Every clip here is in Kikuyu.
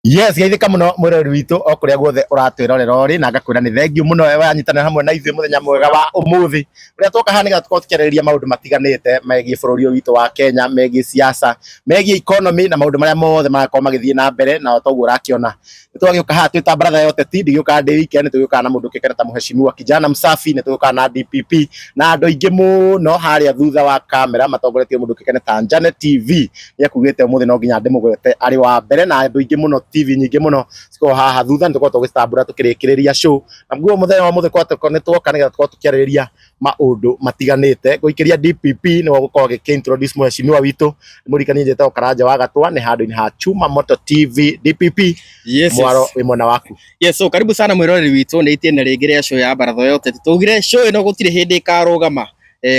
Yes, geithĩka mũno mwĩroreri witũ o kũrĩa guothe ũratwĩrorera ũrĩ, na ngakwĩra nĩ thengiũ mũno we wanyitanĩra hamwe na ithuĩ mũthenya mwega wa ũmũthĩ ũrĩa twoka haha nĩgetha tũkorwo tũkĩarĩrĩria maũndũ matiganĩte megiĩ bũrũri ũyũ witũ wa Kenya, megiĩ siasa, megiĩ economy na maũndũ marĩa mothe marakorwo magĩthiĩ na mbere. Na toguo ũrakĩona nĩ twagĩũka haha twĩ ta baratha ya ũteti. Ndigĩũkaga ndĩ wike, nĩ tũgĩũkaga na mũndũ ũkĩkaine ta mũheshimiwa Kijana Msafi, nĩ tũgĩũkaga na DPP na andũ aingĩ mũno harĩa thutha wa kamera matongoretio mũndũ ũkĩkaine ta Janet TV. Nĩ akugĩte ũmũthĩ no nginya ndĩmũgwete arĩ wa mbere, na andũ aingĩ mũno, TV nyingĩ mũno cikoragwo haha thutha. Nĩ tũkoragwo tũgĩcitambũra tũkĩrĩkĩrĩria show na guo mũthenya wa ũmũthĩ nĩ twoka nĩgetha tũkorwo tũkĩarĩrĩria maũndũ matiganĩte. Gũikĩria DPP nĩwe ũgũkorwo agĩkĩ introduce mũheshimiwa witũ. Mũririkanie njĩtagwo Karanja wa Gatwa, nĩ handũ-inĩ ha Chuma Moto TV. DPP. Yes. Mwaro wĩ mwena waku. Yes, so karibu sana mwĩroreri witũ nĩ itĩna rĩngĩ rĩa show ya baratha ya ũteti. Tugire show ĩno gũtirĩ hĩndĩ ĩkarũgama,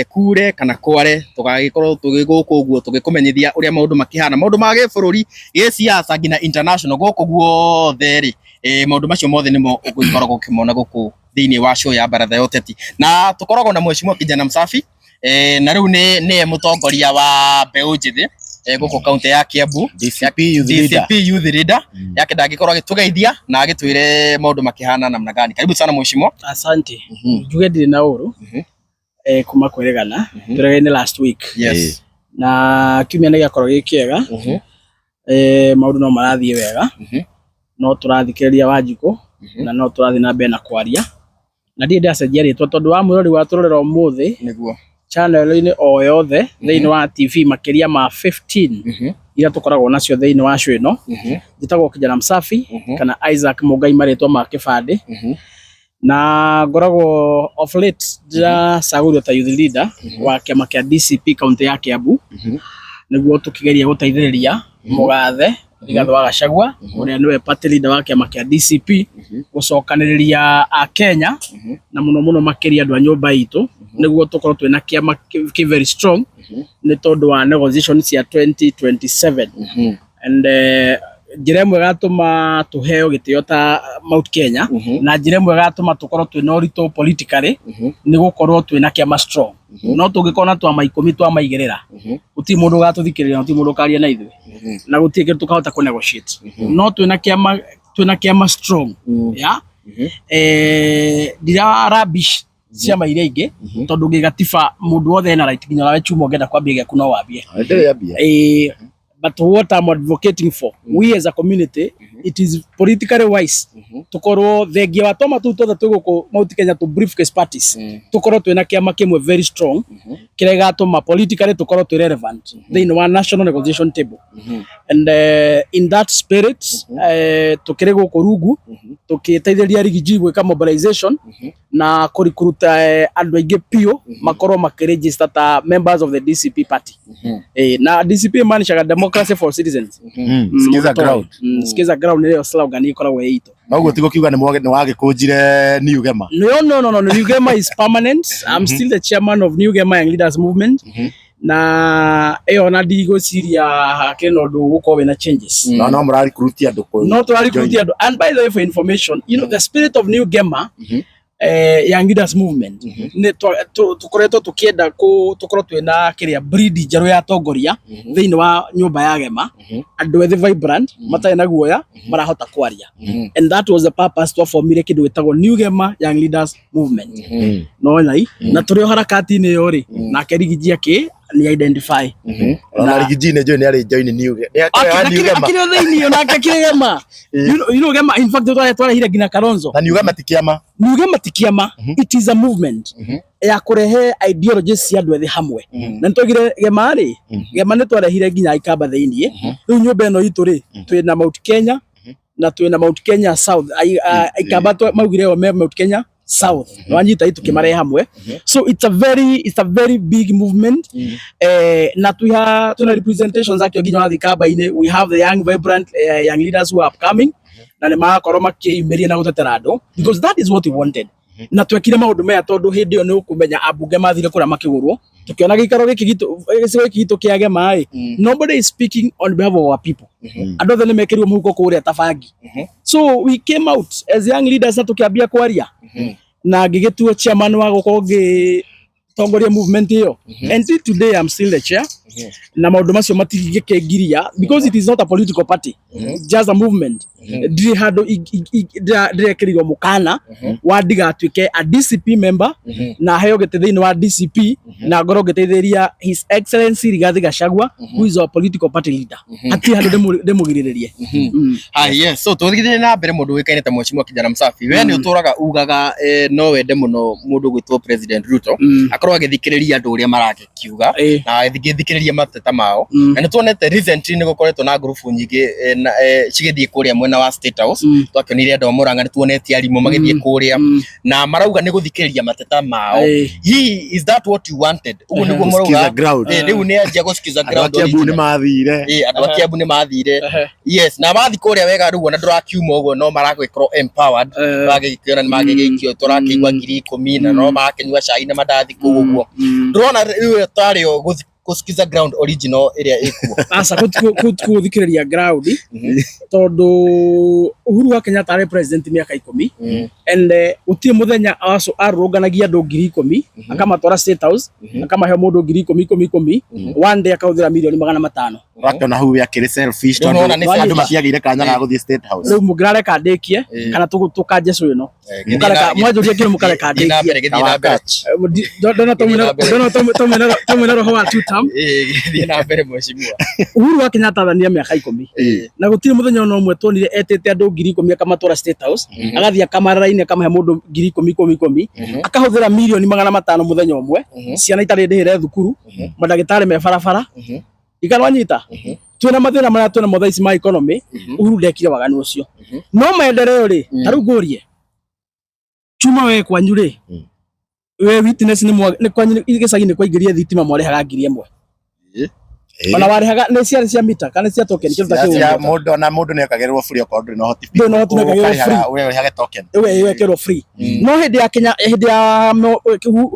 kure kana kware, tũgagĩkorwo tũgĩ gũkũ ũguo tũgĩkũmenyithia ũrĩa maũndũ makĩhana, maũndũ ma gĩbũrũri, gĩsiasa, nginya international gũkũ guothe rĩ, maũndũ macio mothe nĩmo ũgĩkoragwo ũkĩmona gũkũ thĩinĩ wa show ya baratha ya ũteti. Na tũkoragwo na mheshimiwa Kijana Msafi, na rĩu nĩ nĩye mũtongoria wa mbeũ njĩthĩ gũkũ kaunti ya Kiambu. DCP Youth Leader. DCP Youth Leader yake ndangĩkorwo agĩtũgeithia na agĩtwĩre maũndũ makĩhana namna gani. Karibu sana mheshimiwa. Asante. Njuge ndirĩ na ũru kuma kwĩrĩgana twĩrĩgaine last week. Na kiumia nĩ gĩakorwo gĩ kĩega. Maũndũ no marathiĩ wega. No tũrathikĩrĩria Wanjikũ na no tũrathiĩ na mbere na kwaria na ndirĩ ndĩracenjia rĩtwa tondũ wa mwĩrori wa tũrorera ũmũthĩ channel-inĩ o yothe thĩinĩ wa TV makĩria ma 15 iria tũkoragwo nacio thĩinĩ wa show ĩno. Njĩtagwo Kijana Msafi kana Isaac Mũngai marĩtwa ma kĩbandĩ, na ngoragwo of late ndĩracagũrirwo ta youth leader wa kĩama kĩa DCP kaunti ya Kiambu, nĩguo tũkĩgeria gũteithĩrĩria mũgathe Rigathĩ wa Gachagua, ũrĩa nĩwe party leader wa kĩama kĩa DCP, gũcokanĩrĩria a Kenya na mũno mũno makĩria andũ a nyũmba itũ, nĩguo tũkorwo twĩna kĩama kĩ very strong nĩ tondũ wa negotiation cia 2027. And njĩra ĩmwe ĩgatũma tũheo gĩtĩo ta Mount Kenya na njĩra ĩmwe ĩgatũma tũkorwo twĩna ũritũ politically nĩ gũkorwo twĩna kĩama strong. No tũngĩkorwo na twama 10 twamaigĩrĩra, gũtirĩ mũndũ ũgatũthikĩrĩria na gũtirĩ mũndũ ũkaria na ithuĩ na gũtirĩ kĩndũ tũkahota kũ negotiate. No twĩna kĩama strong ya ndira rubbish ciama iria ingĩ, tondũ gĩgatiba mũndũ wothe ena right, nginya nawe Chuma ũngĩenda kwambia gĩaku no wambie. Ndĩrĩambia. But what I'm advocating for, we as a community, it is politically wise tukorwo thengia wa twama tũu tuothe twĩ gũkũ Mount Kenya to briefcase parties, tukorwo twĩna kĩama kĩmwe very strong kĩrĩa gĩgatũma politically tukorwo twĩ relevant thĩinĩ wa national negotiation table. And in that spirit, tukĩrĩ gũkũ rungu tũkĩteithĩrĩria Riggy G gwĩka mobilization na kũrikuruta andũ aingĩ biũ makorwo makĩregister ta members of the DCP party. Na DCP maanishaga Democracy for Citizens. Sikiza ground. Sikiza ground nĩyo slogan ĩkoragwo ĩ itũ. Noguo tigo kiuga nĩ wagĩkũnjire New Gema. No, New Gema is permanent. I'm still the chairman of New Gema Young Leaders Movement. Na ĩyo na ndigwĩciria hakĩrĩ na ũndũ ũgũkorwo wĩna changes. No mũrarikruti andũ No tũrarikruti andũ. And by the way, for information, the spirit of New Gema Young Leaders Movement nĩ tũkoretwo tũkĩenda tũkorwo twĩna kĩrĩa breed njerũ ya atongoria thĩinĩ wa nyũmba ya Gema, andũ ethĩ vibrant matarĩ na guoya marahota kwaria, and that was the purpose twafomire kĩndũ gĩtagwo New Gema Young Leaders Movement. No nai na tũrĩ o harakati-inĩ ĩyo rĩ, nake Riggy G akĩ nĩ identify. Ona Riggy G nĩ njũĩ nĩ arĩ join New Gema. New Gema. Akĩrĩ o thĩinĩ, onake akĩrĩ Gema. You know Gema, in fact twarehire nginya Kalonzo. Na New Gema ti kĩama. New Gema ti kĩama, it is a movement ya kũrehe ideologies cia andũ ethĩ hamwe. Na nĩtwaugire Gema rĩ, Gema nĩ twarehire nginya Ikamba thĩinĩ. Rĩu nyũmba ĩno itũ rĩ, twĩna Mount Kenya na twĩna Mount Kenya South. Ikamba maugire o me Mount Kenya South wanyita tukĩmarehe hamwe. So it's a very big movement, na twina representations akio nginya wathiĩ kamba-inĩ. We have the young vibrant young leaders who are upcoming na nĩ magakorwo makĩyumĩria na gũtetera andũ, because that is what we wanted. Na twekire maũndũ maya tondũ hĩndĩ ĩyo nĩ ũkũmenya ambunge mathire kũrĩa makĩgũrwo, tukiona gĩikaro gĩkĩ gitũ, gĩcigo gĩkĩ gitũ kĩa Gema ĩ, nobody is speaking on behalf of our people. Andũ othe nĩ mekĩrirwo mũhuko kũrĩa ta bangi. So we came out as young leaders na tũkĩambia kwaria na ngĩgĩtuo chairman wa gũkorwo ngĩtongoria movement ĩyo. And till today I'm still the chair, na maũndũ macio matingĩkĩngiria because it is not a political party, just a movement. Ndirĩ handũ ndĩrekĩrirwo mũkana wa ndigatuĩke a DCP member na heo gĩtĩ thĩinĩ wa DCP na ngorwo ngĩteithĩrĩria His Excellency Rigathi Gachagua, who is our political party leader. Hatirĩ handũ ndĩmũgirĩrĩrie. Ah, yes. So tũgĩthiĩ na mbere, mũndũ ũĩkaine ta Mheshimiwa Kijana Msafi, we nĩ ũtũraga ugaga no wende mũno mũndũ gwĩtwo President Ruto akorwo agĩthikĩrĩria andũ ũrĩa maragĩkiuga na agĩthikĩrĩria mateta mao. Na nĩ tuonete recently nĩ gũkoretwo na ngurubu nyingĩ cigĩthiĩ kũrĩa mwena wa State House. Twakĩonire andũ a Murang'a, nĩ tuonete arimũ magĩthiĩ kũrĩa na marauga nĩ gũthikĩrĩria mateta mao. Hihi is that what you wanted? Ũguo nĩguo Gũsikiza marauga? ground. Rĩu nĩ anjia gũsikiza Andũ a ground Kiambu nĩ original. mathire. Andũ a Kiambu nĩ mathire. Yes, na mathi kũrĩa wega rĩu ona ndũrakiuma ũguo no maragĩkorwo empowered. Magĩkĩona nĩ magĩgĩikio, tũrakĩigua 10,000 na no marakĩnyua cai na mandathi kũu ũguo. Ndũrona rĩu ĩyo tarĩ o gũsikiza ground original ĩrĩa ĩkuo? Aca, gũthikĩrĩria ground, tondũ Uhuru wa Kenyatta arĩ president mĩaka 10 and gũtirĩ mũthenya arũrũnganagia andũ 10,000 akamatwara State House, akamahe mũndũ 10,000 ikũmi ikũmi, one day akahũthĩra mirioni 500. Ũrakĩona hau we akĩrĩ selfish, Rĩu tondũ nĩwona nĩ andũ selfish. matiagĩire kanya ga gũthiĩ State House. Rĩu mũngĩrareka ndĩkie kana tũkanje cũ ĩno? Mũkareka mwanjũria kĩndũ, mũkareka Gĩthiĩ na ndĩkie. mbere, gĩthiĩ na mbere. Ndona tomwĩna roho wa two term. Gĩthiĩ na mbere, mheshimiwa. Uhuru wa Kenyatta athanire mĩaka 10 na gũtirĩ mũthenya ona ũmwe tuonire etĩte andũ 10,000 akamatwara State House, agathiĩ akamarara-inĩ, akamahe mũndũ 10,000 ikũmi ikũmi, akahũthĩra mirioni 500 mũthenya ũmwe, ciana itarĩ ndĩhĩre thukuru, mandagĩtarĩ me barabara ikanwanyita, twĩna mathĩna marĩa twĩna mo thaa ici ma economy. Uhuru ndekire waganu ũcio. No maendeleo rĩ, ta rĩu ngũrie chuma, we kwanyu rĩ, we witness nĩ kwanyu gĩcagi nĩ kwaingĩria thitima, mwarĩhaga 1,000? Ona warĩhaga nĩ ciarĩ cia mita kana cia token, kĩndũ ta kĩu? Mũndũ ona mũndũ nĩ ekagĩrĩrwo free okorwo ndũrĩ na ũhoti. Ndũrĩ na ũhoti, nĩ ekagĩrĩrwo free. We ũrĩhage token. We wekĩrwo free. No hĩndĩ ya Kenya, hĩndĩ ya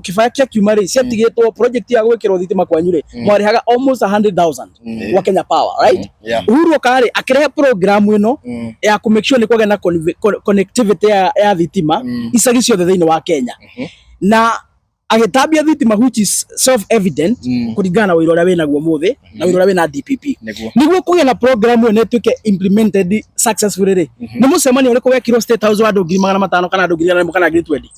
kĩbaya kĩa kiuma rĩ, ciatigĩtwo project ya gwĩkĩrwo thitima kwanyu rĩ, mwarĩhaga almost 100,000 gwa Kenya Power, right? Yeah. Uhuru oka rĩ, akĩrehe program ĩno ya kũ make sure nĩ kwagĩa na connectivity ya thitima icagi ciothe thĩinĩ wa Kenya, na agĩtambia thitima, which is self evident kũringana na wĩra ũrĩa wĩnaguo mũthĩ na wĩra ũrĩa wĩna DPP. Nĩguo kũgĩa na program ĩyo na ĩtuĩke implemented successfully rĩ, nĩ mũcemanio ũrĩkũ wekirwo State House wa andũ 500,000 kana andũ 100,000 kana 20,000?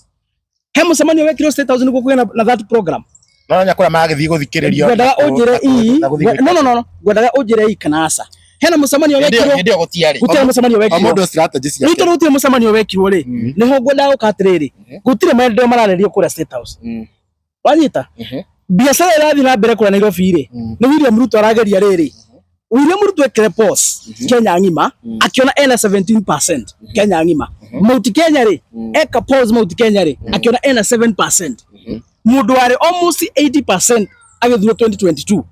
He mũcemanio wekirwo State House nĩguo kũgĩa na that program? No nya kũrĩa magĩthiĩ gũthikĩrĩrio. Ngwendaga ũnjĩre ii. Na gũthiĩ No, ngwendaga ũnjĩre ii kana aca, hena mũcemanio Hĩndĩ ĩyo wekirwo? Hĩndĩ ĩyo gũtiarĩ. Gũtirĩ mũcemanio O wekirwo. mũndũ strategy Rĩu ciake. tondũ gũtirĩ mũcemanio wekirwo rĩ, nĩho ngwendaga gũka atĩrĩrĩ, gũtirĩ maendeleo mararĩrio kũrĩa State House. Wanyita? Biacara ĩrathiĩ na mbere kũrĩa Nairobi rĩ, nĩ William Ruto arageria rĩrĩ. William Ruto ekire pause Kenya ng'ima akiona ena 17% Kenya ng'ima. Mount Kenya rĩ, eka pause Mount Kenya rĩ, akiona ena 7%, mũndũ warĩ almost 80% agĩthurwo 2022.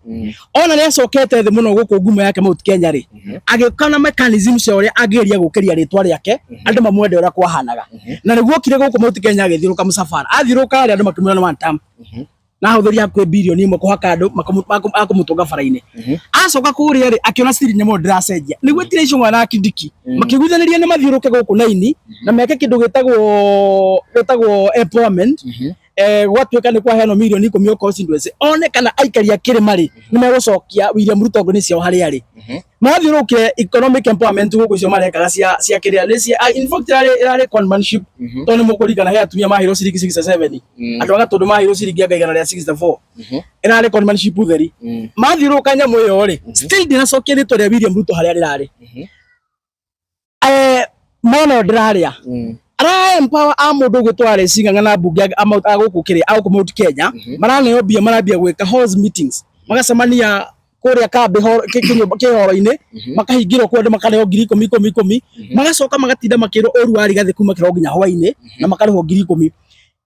Ona nĩ acokete thĩ mũno gũkũ ngumo yake Mount Kenya rĩ, agĩũka na mechanism cia ũrĩa angĩgeria gũkĩria rĩtwa rĩake, andũ mamwende ũrĩa kwahanaga. Na nĩguo okire gũkũ Mount Kenya agĩthiũrũka mũcabara, athiũrũka rĩ, andũ makĩmwĩra nĩ one term na ahũthĩria hakuhĩ 1 birioni kũhaka andũ akũmũtũnga bara-inĩ. Acoka kũrĩa rĩ, akĩona ciri nyamũ ĩyo ndĩracenjia, nĩguo etire Icũng'wa na Kindiki, makĩiguithanĩria nĩ mathiũrũke gũkũ Naini na meke kĩndũ gĩtagwo empowerment. Gwatuĩka nĩ kwaheanwo 10,000 okorwo constituency one kana aikari a kĩrĩma rĩ, nĩ megũcokia William Ruto ngũni ciao harĩa arĩ. Mathiũrũrũkire economic empowerment gũkũ icio marekaga cia kĩrĩa nĩ cia in fact ĩrarĩ conmanship, tondũ nĩ mũkũringana he atumia maheirwo ciringi 67, andũ a Gatũndũ maheirwo ciringi anga 164. Ĩrarĩ conmanship theri. Mathiũrũrũka nyamũ ĩyo rĩ, still ndĩracokia rĩtwa rĩa William Ruto harĩa rĩrarĩ. Mona ndĩrarĩa ara empower a mũndũ ũgwĩtwo Alice Ng'ang'a na mbunge a gũkũ kĩrĩa a gũkũ Mount Kenya, maraneo mbia, marambia gwĩka halls meetings, magacemania kũrĩa kambĩ kĩhoro-inĩ, makahingĩrwo kũu, andũ makarĩhwo 10,000 ikũmi ikũmi, magacoka magatinda makĩrwo ũru wa Rigathĩ kuma kĩroko nginya hwaĩ-inĩ na makarĩhwo 10,000.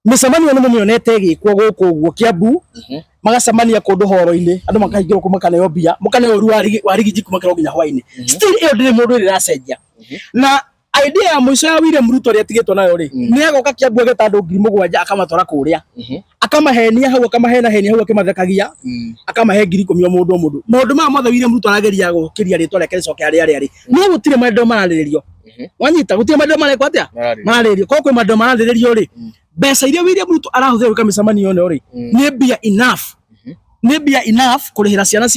Mĩcemanio nĩ mũmĩonete ĩgĩkwo gũkũ ũguo Kiambu, magacemania kũndũ horo-inĩ, andũ makahingĩrwo kũu, makaneo mbia, mũkaneo ũru wa rigiji kuma kĩroko nginya hwaĩ-inĩ. Still ĩyo ndĩrĩ mũndũ ĩrĩ ĩracenjia. Na idea ya mũico ya William Ruto ĩrĩa atigĩtwo nayo rĩ, nĩ agoka Kiambu ageta andũ 7,000, akamatwara kũrĩa, akamahenia hau, akamahenahenia hau akĩmathekagia, akamahe 10,000 o mũndũ o mũndũ. Maũndũ maya mothe William Ruto arageria gũkĩria rĩtwa rĩake rĩcoke harĩa rĩarĩ, no gũtirĩ maendeleo mararĩrĩrio. Wanyita? Gũtirĩ maendeleo marekwo atĩa mararĩrĩrio. Korwo kwĩ maendeleo mararĩrĩrio rĩ, mbeca iria William Ruto arahũthĩra gwĩka mĩcemanio ĩno rĩ, nĩ mbia enough. Nĩ mbia enough kũrĩhĩra ciana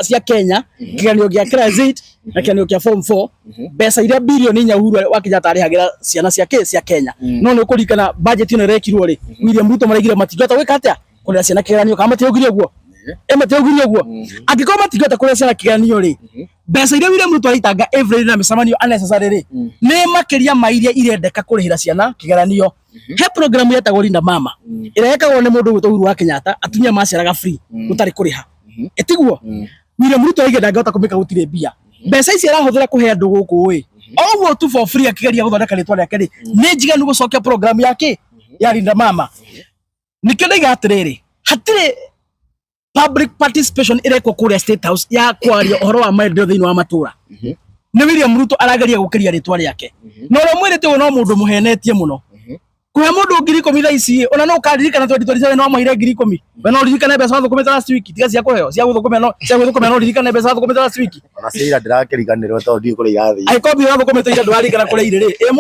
cia Kenya kĩgeranio gĩa class 8 na kĩgeranio kĩa form 4, mbeca iria bilioni 4 Uhuru wa Kenyatta arĩhagĩra ciana cia Kenya. No nĩ ũkũririkana budget ĩno ĩrekirwo rĩ, William Ruto maraigire matingĩhota gwĩka atĩa, kũrĩhĩra ciana kĩgeranio, kana matiaugire ũguo? Matiaugire ũguo? Angĩkorwo matingĩhota kũrĩhĩra ciana kĩgeranio rĩ, mbeca iria William Ruto araitanga every na mĩcemanio unnecessary rĩ, nĩ makĩria ma iria irendeka kũrĩhĩra ciana kĩgeranio. He program yetagwo Linda Mama, ĩrĩa yekagwo nĩ mũndũ ũgwĩtwo Uhuru wa Kenyatta, atumia maciaraga free, gũtarĩ kũrĩha, ĩtiguo? William Ruto aige ndangĩhota kũmĩka, gũtirĩ mbia. Mbeca ici arahũthĩra kũhe andũ gũkũ ĩ o ũguo tu for free, akĩgeria gũthondeka rĩtwa rĩake rĩ, nĩ njiganu gũcokia program yake ya Linda Mama. Nĩkĩo ndaiga atĩrĩrĩ, hatirĩ public participation ĩrekwo kũrĩa State House ya kwaria ũhoro wa maendeleo thĩinĩ wa matũra. Nĩ William Ruto arageria gũkĩria rĩtwa rĩake, na ũrĩa mwĩrĩte ũguo no mũndũ mũhenetie mũno. Kũhe mũndũ 10,000 thaa ici, ona no ũkaririkana 2027 no amũheire 10,000. We no ũririkane mbeca wathũkũmĩte last week, tiga cia kũheo cia gũthũkũmĩa, no cia gwĩthũkũmĩa, no ũririkane mbeca wathũkũmĩte last week? Ona cia ira ndĩrakĩriganĩrwo tondũ ndiũĩ kũrĩa irathiĩ. Angĩkorwo mbia wathũkũmĩte ira ndũraririkana kũrĩa irĩ rĩ, ĩ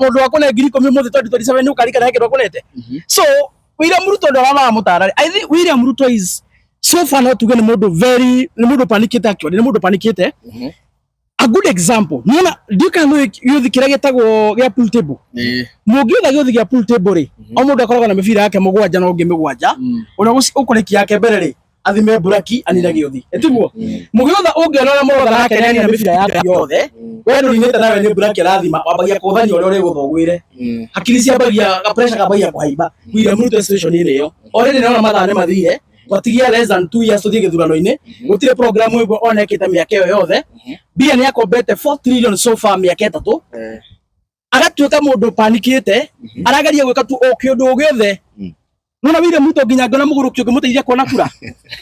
mũndũ wa kũne 10,000 ũmũthĩ 2027 nĩ ũkaririkana he kĩndũ akũnete? So William Ruto ndũramũtara. I think William Ruto is so far, no tuge nĩ mũndũ very, nĩ mũndũ panikĩte, actually nĩ mũndũ panikĩte. A good example, nĩona ndiũĩ nĩ gĩũthi kĩrĩa gĩtagwo gĩa pool table. Mũngĩũtha gĩũthi gĩa pool table rĩ, o mũndũ akoragwo na mĩbira yake mũgwanja na ũngĩ mĩgwanja. Ũrĩa ũkũrĩkia yake mbere rĩ, athime buraki anine gĩũthi, ĩtiguo? Mũgĩũtha ũngĩona ũrĩa mũrotha nake nĩ anina mĩbira yake yothe, we ndũninĩte nawe nĩ buraki arathima, wambagia kũthania ũrĩa ũrĩgũtha ũgwĩre, hakiri ciambagia ka pressure kambagia kũhaimba. William Ruto situation ĩrĩ ĩyo already. Nĩona mathaa nĩ mathire, twatigia less than 2 years tũthiĩ gĩthurano-inĩ, gũtirĩ program ĩmwe onekĩte mĩaka ĩyo yothe. Mbia nĩ akombete 4 trillion so far mĩaka 3, agatuĩka mũndũ panikĩte, arageria gwĩka tu o kĩũndũ o gĩothe. Nona William Ruto nginya ngona mũgũrũki ũngĩmũteithia kuona kura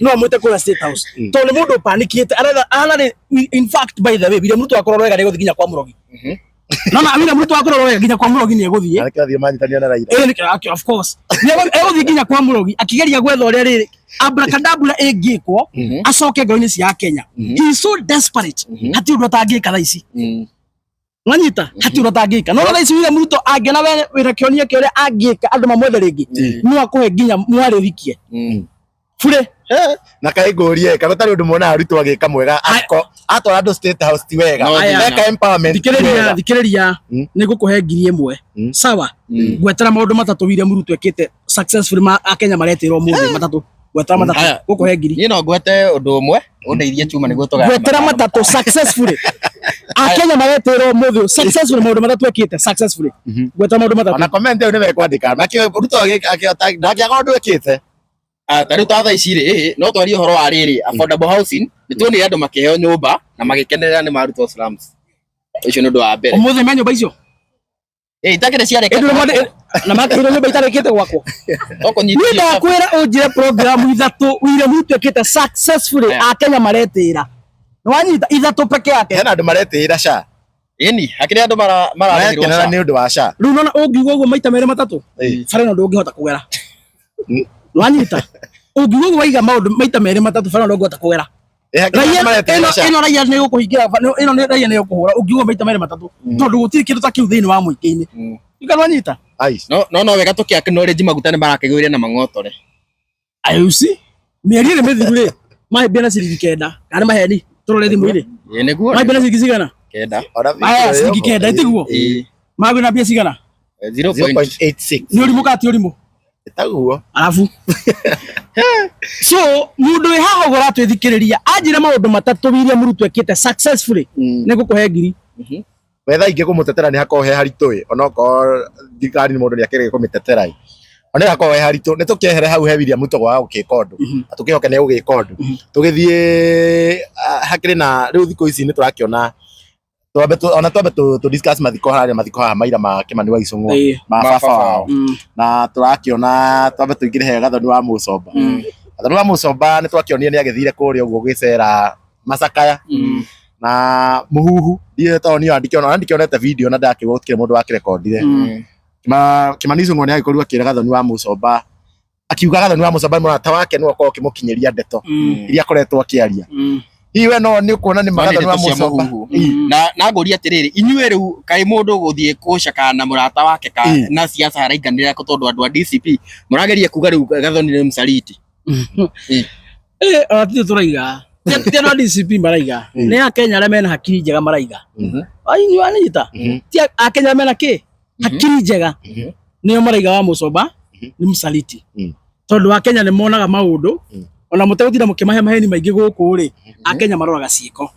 no amwĩte kũrĩa State House, tondũ nĩ mũndũ panikĩte aretha ana. In fact, by the way, William Ruto akorwo wega nĩ egũthiĩ nginya kwa mũrogi. Nona William Ruto akorwo wega nginya kwa mũrogi nĩ egũthiĩ. Na nĩkĩo athiĩ manyitanĩra na Raila. Ĩĩ, of course nĩ egũthiĩ nginya kwa mũrogi akĩgeria gwetha ũrĩa rĩrĩ abracadabra ĩngĩkwo acoke ngoro-inĩ cia Kenya. He is so desperate, hatirĩ ũndũ atangĩka thaa ici. Wanyita, hatirĩ ũndũ atangĩka. No thaa ici William Ruto angĩona we wĩna kĩonia kĩa ũrĩa angĩka andũ mamwethe rĩngĩ, no akũhe nginya mwarĩ ũhikie bure. Na kaĩ ngũrie, kana ũtarĩ ũndũ muonaga Ruto agĩka mwega ako atwara andũ State House ti wega? No Aya. Eka empowerment ti Thikĩrĩria. wega? Thikĩrĩria. Nĩ ngũkũhe 1000. Sawa, ngwetera maũndũ matatũ William Ruto ekĩte successfully ma Akenya maretĩrwo mũthĩ, matatũ, gwetera matatũ. Aya. Ngũkũhe ngiri. Niĩ no ngwete ũndũ ũmwe ũndeithie chuma nĩguo tũgayane. Gwetera matatũ successfully Akenya maretĩrwo mũthĩ, successfully, maũndũ matatũ ekĩte successfully. Gwetera maũndũ matatũ. Ona comment ĩyo nĩ mekwandĩka nakĩo Ruto akĩhota ndangĩaga ũndũ ekĩte. Ah, ta rĩu ta thaa ici rĩ, no twarie ũhoro wa rĩrĩ affordable housing. Nĩ tuonire andũ makĩheo nyũmba na magĩkenerera nĩ marutwo slums. Ũcio nĩ ũndũ wa mbere. Ũmũthĩ me nyũmba icio? Ĩ itakĩrĩ ciarĩka. Ĩndũ na makĩheo nyũmba itarĩkĩte gwakwo. No Niĩ kũnyitithio. Ndakwĩra ũnjĩre program ithatũ William Ruto ekĩte successfully Akenya maretĩra. Nĩwanyita? Ithatũ peke yake. Hena andũ maretĩĩra SHA. Ĩni hakĩrĩ andũ mararĩhĩrwo Marekenera SHA. nĩ ũndũ wa SHA. Rĩu nona ũngiuga ũguo maita merĩ matatũ, bara ĩno ndũngĩhota kũgera. Nĩwanyita? Ũngiuga ũguo waiga maũndũ maita merĩ matatũ, bara ĩno ndũngĩhota kũgera. Ĩ, hakĩrĩ Raia andũ maretĩĩra ĩno SHA. Ĩno raia nĩ ĩgũkũhingĩra, ĩno nĩ raia nĩ ĩgũkũhũra ũngiuga maita merĩ matatũ, tondũ gũtirĩ kĩndũ ta kĩu thĩinĩ wa mũingĩ-inĩ. Ikanwanyita? Ai. No wega tũkĩ acknowledge maguta nĩ marakĩgũire na mang'otore. Ayusi mĩeri ĩrĩ mĩthiru rĩ, mahĩmbia na ciringi 9, kana nĩ maheni? Tũrore thimũ-inĩ. Ĩ nĩguo. Mahĩmbia na ciringi cigana? 9. Ona Aya, video ciringi ĩyo. 9, ĩtiguo? Ĩ. Magwĩ na mbia cigana? 0 point 0.86. Nĩ ũrimũ kana ti ũrimũ? Taguo. Arabu so mũndũ wĩ haha ũguo ũratwĩthikĩrĩria anjĩre maũndũ matatũ William Ruto ekĩte successfully, nĩ ngũkũhe ngiri. Wetha ingĩ kũmũtetera nĩ hakoragwo he haritũ ĩ, onokorwo thirikari nĩ mũndũ nĩ akĩrege kũmĩtetera ĩ, ona nĩ hakoragwo he haritũ. Nĩ tũkĩehere hau he William Ruto gwaga gũkĩka ũndũ, na tũkĩhoke nĩ egũgĩka ũndũ. Tũgĩthiĩ hakĩrĩ na rĩu thikũ ici nĩ tũrakĩona twambe ona twambe tu discuss mathiko harĩa, mathiko haha maira ma Kimani wa Ichung'wa, ma Ma baba baba wao. Na tũrakĩona twambe tũingĩre he Gathoni wa Mũcomba. Gathoni wa Mũcomba nĩ twakĩonire nĩ agĩthire kũrĩa ũguo gwĩcera macakaya na muhuhu, ndiũĩ tondũ niĩ ndikĩona, ona ndikĩonete video na ndakĩigua gũtikĩrĩ mũndũ wakĩrekondire. Kimani Ichung'wa nĩ agĩkorirwo akĩra Gathoni wa Mũcomba, akiuga Gathoni wa Mũcomba nĩ mũrata wake, nĩwe ũkorwo ũkĩmũkinyĩria ndeto iria akoretwo akĩaria. Hihi we no nĩ ũkuona nĩ ma No nĩ Gathoni wa ndeto cia Mũcomba? mũhuhu. Na ngũria atĩrĩrĩ, inyuĩ rĩu kaĩ mũndũ gũthiĩ gũcakana na mũrata wake ka na siasa arainganĩra kũ? Tondũ andũ a DCP mũrageria kuga rĩu Gathoni nĩ msaliti. Ona titũ tũraiga ti andũ a DCP maraiga, nĩ Akenya arĩa mena hakiri njega maraiga. Ai, nĩwanyita? Ti Akenya arĩa mena kĩ hakiri njega nĩo maraiga wa Mũcomba nĩ mũsaliti, tondũ Akenya nĩ monaga maũndũ ona mũtegũtinda mũkĩmahe maheni maingĩ gũkũ rĩ. Akenya maroraga ciĩko.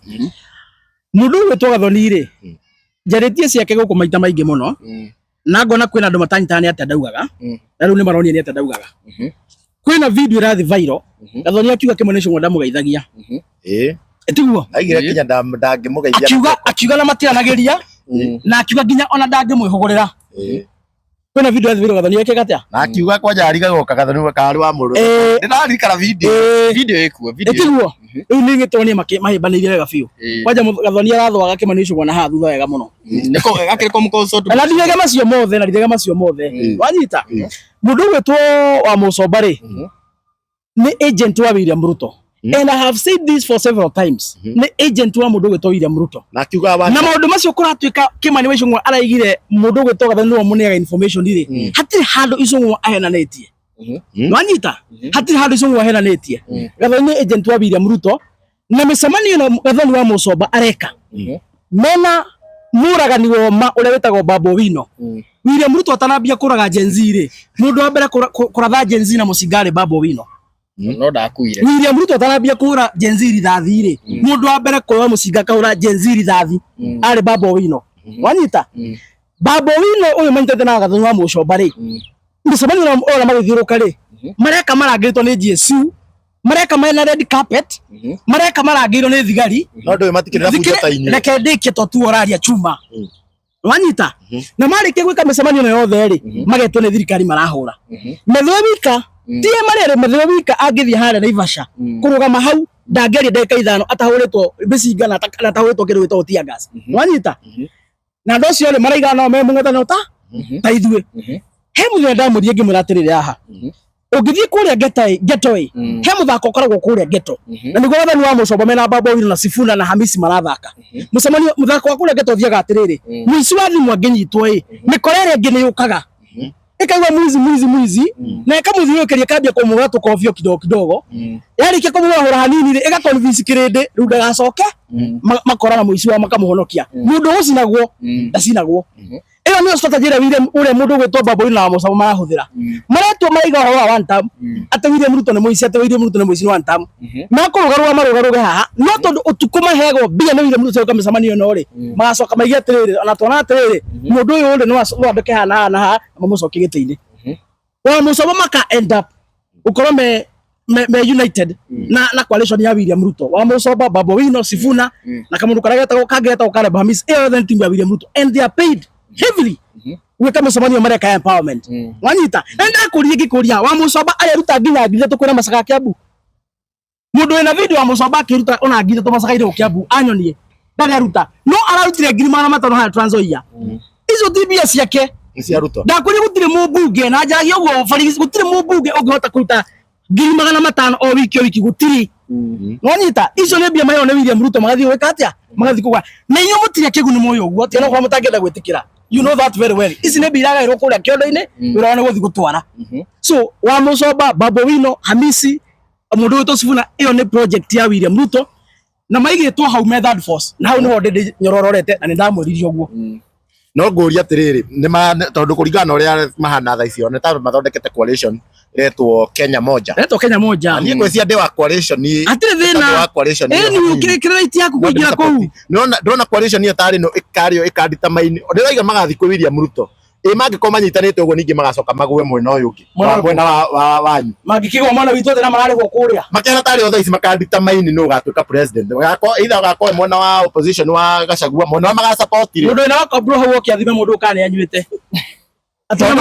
Mũndũ ũgwĩtwo Gathoni rĩ, njarĩtie ciake gũkũ maita maingĩ mũno na ngona kwĩna andũ matanyitaga nĩ atĩa ndaugaga, na rĩu nĩ maronire nĩ atĩa ndaugaga. Kwĩna video ĩrathiĩ viral, Gathoni akiuga Kĩmani Ichung'wa ndamũgeithagia. Tiguo? Aigire kinya ndangĩmũgeithia. Akiuga na matiranagĩria, na akiuga nginya ona ndangĩmwĩhũgũrĩra. Kwĩna video ĩrathiĩ viral Gathoni ekĩka atĩa? Na akiuga kwanja arigagwo Gathoni karĩ wa mũrũ. Ndĩraririkana video. Video ĩkuo, video. Tiguo? Rĩu nĩ ngĩtwonie mahĩmbanĩirie wega biũ. Kwanja Gathoni arathwaga Kĩmani Ichung'wa na haha thutha wega mũno. Nĩko akĩrĩ kũ consult. Na ndirega macio mothe, na ndirega macio mothe. Wanyita? Mũndũ ũgwĩtwo wa Mũcomba rĩ, nĩ agent wa William Ruto. And I have said this for several times. Nĩ agent wa mũndũ ũgwĩtwo William Ruto. Na akiuga wa Na maũndũ macio kũratuĩka Kĩmani wa Ichung'wa araigire mũndũ ũgwĩtwo Gathoni nĩwe ũmũneaga information rĩ, hatirĩ handũ Ichung'wa ahenanĩtie. Nwanyita? Hatirĩ handũ Ichung'wa ahenanĩtie. Gathoni nĩ agent wa William Ruto, na mĩcemanio ĩno Gathoni wa Mũcomba areka mena mũragani woma ũrĩa wĩtagwo Babu Owino. William Ruto atanambia kũraga Gen Z rĩ, mũndũ wa mbere kũratha Gen Z na mũcinga arĩ Babu Owino. No ndakuire. William Ruto atanambia kũhũra Gen Z rithathi rĩ, mũndũ wa mbere kuoya mũcinga akahũra Gen Z rithathi arĩ Babu Owino. Wanyita? Babu Owino ũyũ manyitĩte na Gathoni wa Mũcomba rĩ, mĩcemanio ĩno ona magĩthiũrũka rĩ, mareka marangĩrĩtwo nĩ GSU, mareka mena red carpet, mareka marangĩirwo nĩ thigari. No ndũĩ matikĩrĩ na bunjo ta inyuĩ. Reke ndĩkie to tu ũraria chuma. Wanyita? Na marĩkia gwĩka mĩcemanio ĩno yothe rĩ, magetwo nĩ thirikari marahũra methwe wika tie marĩa methwe wika angĩthiĩ harĩa Naivasha kũrũgama hau ndangĩaria ndagĩka 5 atahũrĩtwo mĩcinga na atahũrĩtwo kĩndũ gĩtagwo tear gas. Wanyita? Na andũ acio rĩ maraiga no me mũng'ethanĩro ta ithuĩ. He mũthenya ndamũria ngĩmwĩra atĩrĩrĩ, haha ũngĩthiĩ kũrĩa ghetto ĩ, he mũthako ũkoragwo kũrĩa ghetto, na nĩguo Gathoni wa Mũcomba mena Babu Owino na Sifuna na Hamisi marathaka mũcemanio. Mũthako wa kũrĩa ghetto ũthiaga atĩrĩrĩ, mũici wa thimũ angĩnyitwo ĩ, mĩkora ĩrĩa ĩngĩ nĩ yũkaga ĩkaigua mwizi mwizi mwizi na ĩkamũthiũrũrũkĩria, ĩkambia kũmũhũra tũkobio kidogo kidogo. Yarĩkia kũmũhũra hanini rĩ, ĩga convince kĩrĩndĩ rĩu ndagacoke. Makora na mũici wao makamũhonokia. Mũndũ ũgũcinagwo ndacinagwo. Ĩyo nĩyo strategy ĩrĩa William, ũrĩa mũndũ ũgwĩtwo Babu Owino na Mũcomba marahũthĩra. Maretwo maraiga ũhoro wa one term, atĩ William Ruto nĩ mũici, atĩ William Ruto nĩ mũici, nĩ one term. Makũrũgarũga marũgarũge haha, no tondũ ũtukũ maheagwo mbia nĩ William Ruto gwĩka mĩcemanio ĩno rĩ, magacoka maige atĩrĩrĩ, ona tuona atĩrĩrĩ, mũndũ ũyũ rĩ, no andĩke haha na haha na haha na mamũcokie gĩtĩ-inĩ. Wa Mũcomba maka end up gũkorwo me united na coalition ya William Ruto. Wa Mũcomba, Babu Owino, Sifuna na kamũndũ karĩa getagwo kangĩ getagwo Caleb Hamis, ĩyo yothe nĩ timu ya William Ruto and they are paid heavily gwĩka mĩcemanio mareka ya empowerment. Wanyita? Na ndakũria ngĩkũria, wa Mũcomba areruta nginya 3,000 kwĩna macaga Kiambu. Mũndũ wĩna video wa Mũcomba akĩruta ona 3,000 macaga-inĩ gũkũ Kiambu anyonie, ndarĩ aruta, no ararutire 500,000 harĩa Trans Nzoia. Icio ti mbia ciake. Nĩ cia Ruto. Ndakũria gũtirĩ mũmbunge, na njaragia ũguo bari, gũtirĩ mũmbunge ũngĩhota kũruta 500,000 o wiki o wiki, gũtirĩ. Wanyita? Icio nĩ mbia maheo nĩ William Ruto magathiĩ gwĩka atĩa? Magathiĩ kũgũra. Na inyuĩ mũtirĩ akĩgu, nĩ mũĩ ũguo, tiga no gũkorwo mũtangĩenda gwĩtĩkĩra. You know that very well. Ici nĩ mbia iragaĩrwo kũrĩa kĩondo-inĩ, wĩra wao nĩ gũthiĩ gũtwara. So wa Mũcomba, Babu Owino, Hamisi, mũndũ ũgwĩtwo Sifuna, ĩyo nĩ project ya William Ruto na maigĩtwo hau me third force, na hau nĩho ndĩ nyorororete na nĩ ndamwĩrire ũguo. No ngũria atĩrĩrĩ, nĩ ma tondũ kũringana na ũrĩa mahana thaa icio nĩ ta mathondekete coalition ĩretwo Kenya Moja. Retwo Kenya Moja. Na niĩ ngwĩciria ndĩ wa coalition Hatirĩ thĩna. Wa coalition ĩyo. Ĩni kĩrĩ right yaku kũingĩra kũu. Ndĩrona coalition ĩyo tarĩ no ĩkarĩo ĩkanditamine. Ndĩraiga magathiĩ kwĩ William Ruto. Ĩ mangĩkorwo manyitanĩte ũguo ningĩ magacoka magwe mwena ũyũ ũngĩ Mwena mwena wa wanyu. Mangĩkĩgwa mwana witũ othe na mararĩhwo kũrĩa. Makĩhana tarĩ othe ici makanditamine nũ ũgatuĩka president. Ũgakorwo either ũgakorwo mwena wa opposition wa Gachagua, mwena wa magasupport rĩ. Mũndũ wĩna wakobro hau oke athime mũndũ ũkana nĩ anyuĩte. Atĩ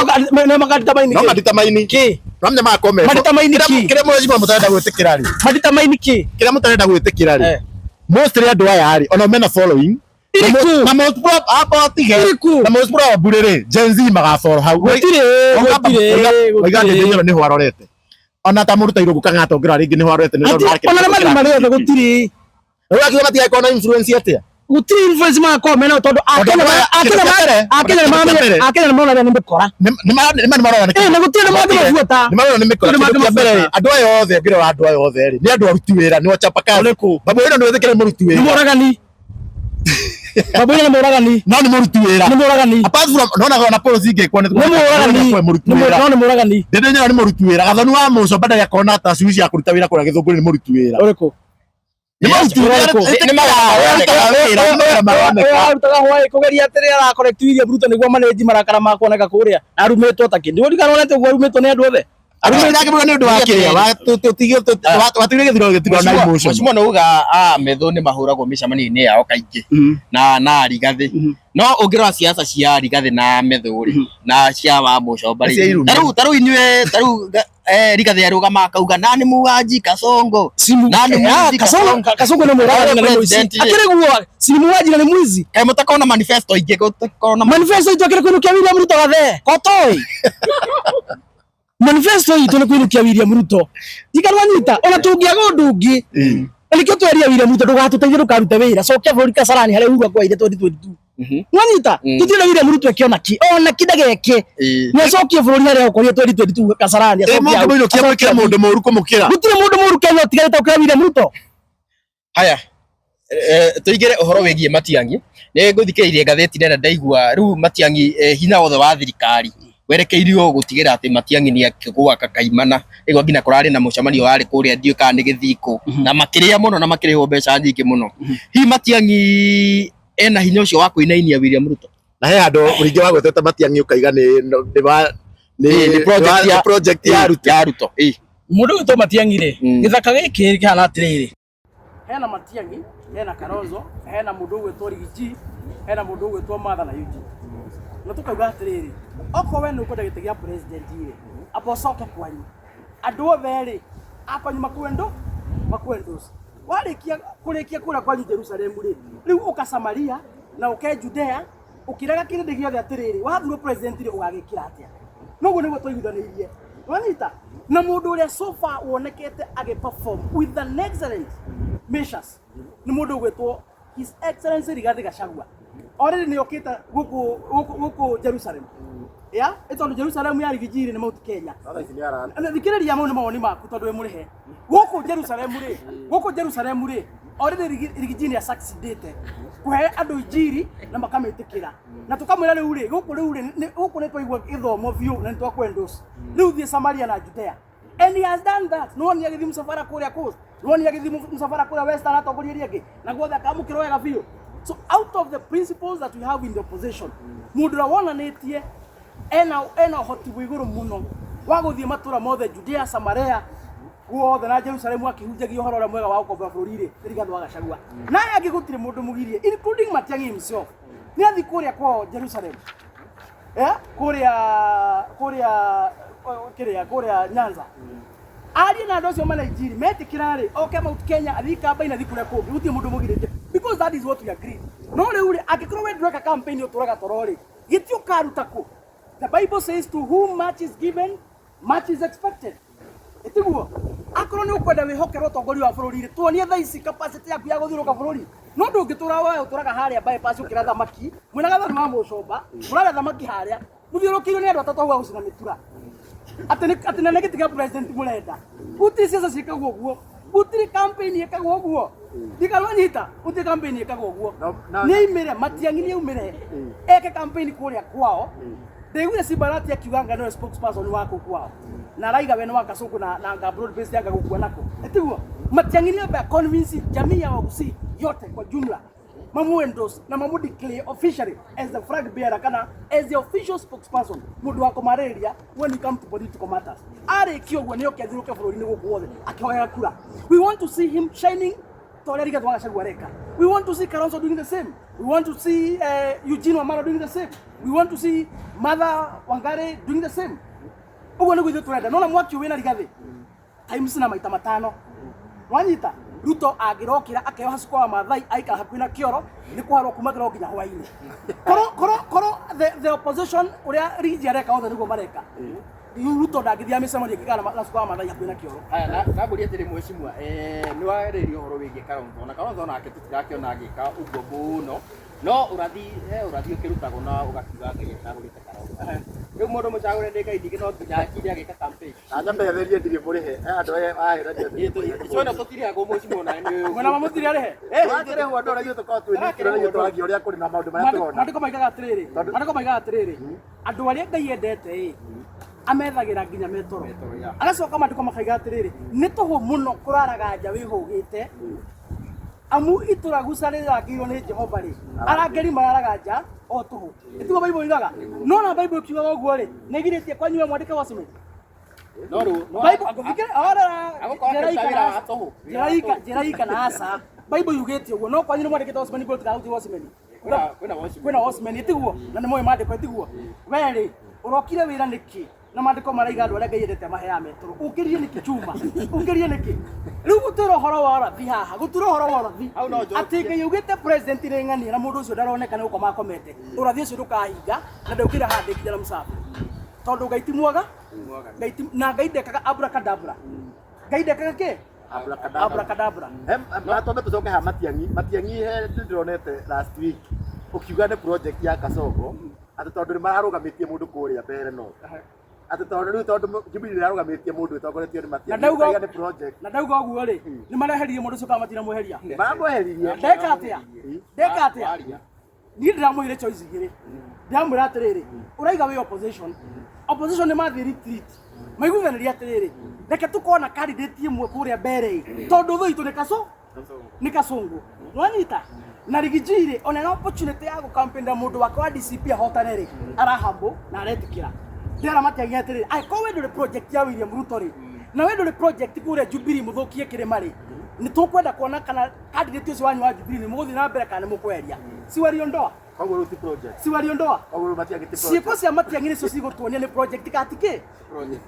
nĩ makanditamaini No kĩ? madetermine Kĩ? No menya magakorwo me Madetermine kĩ? Kĩrĩa mheshimiwa mũtarenda gwĩtĩkĩra rĩ, Madetermine kĩ? Kĩrĩa mũtarenda gwĩtĩkĩra rĩ, mostly andũ aya rĩ, ona mena following Iriku? Na most amba tige. Iriku? Na most probably rĩ, Gen Z magafollow hau. Gũtirĩ, gũtirĩ, Oiga gũtirĩ. ndĩ nĩho arorete ona ta mũruta irũngũ kang'ata ũngĩrora rĩngĩ nĩho arorete nĩ tondũ Ona nĩ mathiĩ marĩ othe gũtirĩ. Rĩu akiuga matigakorwo na influence atĩa? Gũtirĩ influence magakorwo mena tondũ Akenya Akenya Akenya nĩ Akenya nĩ marona nĩ mĩkora. Nĩ marona. Na gũtirĩ na mangĩmabuata. Nĩ marona nĩ mĩkora. Kĩndũ kĩa mbere rĩ, andũ aya othe ngĩrora andũ aya othe rĩ, nĩ andũ aruti wĩra, nĩ wachapakazi. Babu ĩno nĩ wĩtĩkĩre mũruti wĩra. Nĩ mũragani. Babu ĩno nĩ mũragani. No nĩ mũruti wĩra. Nĩ mũragani. Apart from nona ona policy ingĩkwo nĩ mũragani. Mũruti wĩra. No nĩ mũragani. Ndĩndĩ nyona nĩ mũruti wĩra. Gathoni wa Mũcomba ndarĩ akona ta cui cia kũruta wĩra kũrĩa Gĩthũngũri nĩ mũruti wĩra. Ũrĩkũ? Nĩ mũruti wĩra. Arutaga hwaĩ kũgeria atĩrĩ ara correct William Ruto nĩguo manage marakara ma kuoneka kũrĩa arumĩtwo ta kĩndũ ndikanonete ũguo arumĩtwo nĩ andũ othe. Arumĩtwo nĩ ũndũ wa kĩrĩa watigire gĩthurano gĩtirĩ na emotion. Mheshimiwa nĩ uga a Methu nĩ mahũragwo mĩcemanio-inĩ yao kaingĩ na Rigathĩ, no ũngĩrora siasa cia Rigathĩ na Methu rĩ na cia wa Mũcomba rĩ, tarĩu inyuĩ tarĩu Rigathĩ arũgama akauga nani muwaji Kasongo, nani muwaji Kasongo, Kasongo nĩ mũragani na nĩ mũici akĩrĩ guo, si muwaji na nĩ mwizi. Kaĩ mũtakorwo na manifesto ingĩ? Gũtakorwo na manifesto itũ akĩrĩ kũinũkia William Ruto gathe kotoi. Manifesto itũ nĩ kũinũkia William Ruto ndikarwanyita ona tũngĩaga ũndũ ũngĩ na nĩkĩo tweria William Ruto ndũgatũteithie ndũkarute wĩra, cokia bũrũri Kasarani harĩa Uhuru akwaire 2022. Nwanyita tutirenda William Ruto eke ona ki ona ki ndageke nĩ acokie bũrũri harĩa ũkorire 2022 Kasarani. Acokie mũinũkia mũndũ mũru kũmũkĩra. Gũtirĩ mũndũ mũru Kenya ũtigarĩte gũkĩra William Ruto. Haya, tũingĩre ũhoro wĩgiĩ Matiang'i. Nĩ ngũthikĩrĩirie ngathĩti nene ndaigua rĩu Matiang'i hinya wothe wa thirikari werekeirio gũtigĩra atĩ Matiang'i nĩ akĩgũa kakaimana. Nĩguo nginya kũrarĩ na mũcemanio warĩ kũrĩa ndiũĩ kana nĩ Gĩthikũ na makĩrĩa mũno na makĩrĩhwo mbeca nyingĩ mũno. Hihi Matiang'i ena hinya ũcio wa kũinainia William Ruto? Na he handũ rĩngĩ wagwetete Matiang'i ũkaiga nĩ project ya Ruto. Ya Ruto. Mũndũ ũgwĩtwo Matiang'i rĩ, gĩthaka gĩkĩ kĩhana atĩrĩrĩ, hena Matiang'i, hena Kalonzo, hena mũndũ ũgwĩtwo Rigiji, hena mũndũ ũgwĩtwo Martha na Eugene. Na tũkauga atĩrĩrĩ, okorwo we nĩ ũkwenda gĩtĩ gĩa president rĩ, amba ũcoke kwanyu. Andũ othe rĩ, akwanyu makwendo, makwendwo. Warĩkia kũrĩkia kũrĩa kwanyu Jerusalem rĩ, rĩu ũka Samaria na ũke Judea, ũkĩraga kĩrĩndĩ gĩothe atĩrĩrĩ, wathurwo president rĩ, ũgagĩkĩra atĩa? Noguo nĩguo twaiguithanĩirie. Wanyita? Na mũndũ ũrĩa so far wonekete agĩ perform with an excellent measures nĩ mũndũ ũgwĩtwo His Excellency Rigathi Gachagua. Already nĩ okĩte gũkũ gũkũ Jerusalem. Ya, ĩ tondũ Jerusalem ya Rigiji rĩ nĩ Mount Kenya. Thikĩrĩria mau nĩ mawoni maku tondũ wĩ mũrĩhe. Gũkũ Jerusalem rĩ, gũkũ Jerusalem rĩ, already Rigiji nĩ succeedĩte kũhe andũ injiri na makamĩtĩkĩra. Na tũkamwĩra rĩu rĩ, gũkũ rĩu rĩ, gũkũ nĩ twaigua gĩthomo biũ na nĩ twakwendorse. Rĩu thiĩ Samaria na Judea. And he has done that. No ni agĩthiĩ mũcabara kũrĩa Coast, no ni agĩthiĩ mũcabara kũrĩa Western atongoria arĩa angĩ, na guothe akamũkĩrwo wega biũ. So out of the principles that we have in the opposition, mũndũ ũrĩa wonanĩtie ena ũhoti wĩ igũrũ mũno wa gũthiĩ matũra mothe Judea, Samaria, guothe na Jerusalem akĩhunjagia ũhoro ũrĩa mwega wa gũkombora bũrũri rĩ, nĩ Rigathĩ wa Gachagua. Na aya angĩ gũtirĩ mũndũ mũgirie, including Matiang'i himself. Nĩ athiĩ kũrĩa kwao Jerusalem. Kũrĩa kũrĩa kĩrĩa kũrĩa Nyanza. Arie na andũ acio mena injiri metĩkĩra rĩ, oke Mount Kenya athiĩ Kamba-inĩ athiĩ kũrĩa kũngĩ, gũtirĩ mũndũ mũgirĩtie because that is what we agreed. No rĩu rĩ, angĩkorwo we ndũreka campaign ũtũraga toro rĩ, gĩtĩ ũkaruta kũ? The Bible says to whom much is given, much is expected. Ĩtiguo? Akorwo nĩ ũkwenda wĩhokerwo ũtongoria wa bũrũri rĩ, tuonie thaa ici capacity yaku ya gũthiũrũrũka bũrũri. No ndũngĩtũra we ũtũraga harĩa bypass ũkĩra thamaki, mwĩna Gathoni wa Mũcomba, mũrarĩa thamaki harĩa, mũthiũrũrũkĩirio nĩ andũ atatũ hau a gũcina mĩtura. Atĩ na nĩ gĩtĩ kĩa president mũrenda. Gũtirĩ ciaca ciĩkagwo ũguo. Gũtirĩ campaign ĩkagwo ũguo. Ndikarwanyita, gũtirĩ campaign ĩkagwo ũguo. Nĩ aumĩre, Matiang'i nĩ aumĩre, eke campaign kũrĩa kwao. Ndaiguire Simbarati akiuga nga nĩwe spokesperson wa kũu kwao. Na araiga we nĩ wa Kasũngũ na nga broad based anga gũkua nako. Ĩtiguo? Matiang'i nĩ ambe convince jamii ya Wagusii yote kwa jumla mamu endorse na mamu declare officially as the flag bearer kana as the official spokesperson mũndũ wa kũmarĩrĩria when it comes to political matters. Arĩkia ũguo nĩ oke athiũrũke bũrũri-inĩ gũkũ wothe akĩhoyaga kura. We want to see him shining ta ũrĩa Rigathĩ wa Gachagua areka. We want to see Kalonzo doing the same. We want to see Eugene Wamalwa doing the same. We want to see Martha Wangari doing the same. Ũguo nĩguo ithuĩ tũrenda. Nona mwaki wĩna Rigathĩ times na maita matano. Wanyita? Ruto angĩrokĩra akeoha cuka wa Maathai aikara hakuhĩ na kĩoro nĩ kũharwo kuma kĩroko nginya hwainĩ. Korwo the opposition ũrĩa Rigiji areka othe nĩguo mareka. Ruto ndangĩthiaga mĩcemanio ĩngĩ kana na cuka wa Maathai hakuhĩ na kĩoro. Aya, na ngũrie atĩrĩ mheshimiwa, nĩ warĩria ũhoro wĩgiĩ Kalonzo, na Kalonzo nake tũtirakĩona agĩka ũguo mũno, no ũrathi, he ũrathi ũkĩrutagwo na ũgakiuga Ngai acagũrĩte Kalonzo. Rĩu mũndũ mũcagũre nĩ Ngai ningĩ no nginya akinde agĩka campaign. Na nyambe therie ndirĩ mũrĩhe. He andũ aya ahĩragia. Icona tũtirĩhagwo mheshimiwa nawe nĩ Mwena wa mũtirĩ arĩhe. Twakĩrĩhwo andũ arĩa ithuĩ tũkoragwo twĩ neutral na ithuĩ twaragia ũrĩa kũrĩ na maũndũ marĩa tũrona. Maandĩko maigaga atĩrĩrĩ, maandĩko maigaga atĩrĩrĩ, andũ arĩa Ngai endete ĩ, amethagĩra nginya metoro. Agacoka maandĩko makaiga atĩrĩrĩ, nĩ tũhũ mũno kũraraga nja wĩhũgĩte, amu itũra guca rĩrangĩirwo nĩ Jehova rĩ, arangĩri mararaga nja o tũhũ. Ĩtiguo Bible yugaga? No na Bible ĩkiugaga ũguo rĩ, nĩ ĩgirĩtie kwanyu we mwandĩke Watchman? No rĩu no Bible ngũthikĩre orera Agũkorwo akĩruta wĩra wa tũhũ. njĩra ika na aca. Bible yugĩte ũguo no kwanyu nĩ mwandĩkĩte Watchman bro tigagutie Watchman. Kwĩna Watchman. Kwĩna Watchman ĩtiguo na nĩ moĩ maandĩko ĩtiguo. We rĩ ũrokire wĩra nĩkĩ? Na maandĩko maraiga andũ arĩa Ngai endete maheaga metũrũ. Ũkĩrie nĩkĩ chuma? Ũkĩrie nĩkĩ? Rĩu gũtwĩra ũhoro wa ũrathi haha, gũtwĩra ũhoro wa ũrathi. Hau no njokie. Atĩ Ngai augĩte president nĩ ng'ania na mũndũ ũcio ndaroneka nĩ gũkoma akomete. Ũrathi ũcio ndũkahinga na ndaukĩra haha ndĩ nginya na mũcabu. Tondũ Ngai ti mwaga, Ngai ti na Ngai ndekaga abracadabra. Ngai ndekaga kĩ? Abracadabra. Abracadabra. Na twambe tũcoke ha Matiang'i. Matiang'i he ndĩronete last week ũkiuga nĩ project ya Kasongo atĩ tondũ nĩ mararũgamĩtie mũndũ kũrĩa mbere no atĩ tondũ rĩu tondũ Jubilee ĩrarũgamĩtie mũndũ ĩtongoretio nĩ Na Matiang'i ndauga ũkaiga nĩ project na ndauga ũguo rĩ, nĩ mareheririe mũndũ ũcio kana matinamweheria? Maramweheririe. Ndeka atĩa? Ndeka atĩa? Niĩ ndĩramwĩrire choice igĩrĩ. Ndĩramwĩra atĩrĩrĩ, ũraiga wĩ opposition. Opposition nĩ mathiĩ retreat. Maiguithanĩria atĩrĩrĩ, reke tũkorwo na candidate ĩmwe kũrĩa mbere ĩ, tondũ thũ itũ nĩ kaco nĩ kacũngũ. Nwanyita? Na Rigiji rĩ, ona ena opportunity ya gũkampenda mũndũ wake wa DCP ahotane rĩ, arahambo na aretĩkĩra. Ndĩra Matiang'i atĩrĩrĩ, angĩkorwo we ndũrĩ project ya William Ruto rĩ, na we ndũrĩ project kũrĩa Jubilee mũthũkie kĩrĩma rĩ, nĩ tũkwenda kuona kana candidate ũcio wanyu wa Jubilee nĩ mũgũthiĩ na mbere kana nĩ mũkweheria. Si waliondoa? Koguo rĩu ti project. Si waliondoa? Koguo rĩu Matiang'i ti project. Ciĩko cia Matiang'i nĩcio cigũtuonia nĩ project kana ti kĩ?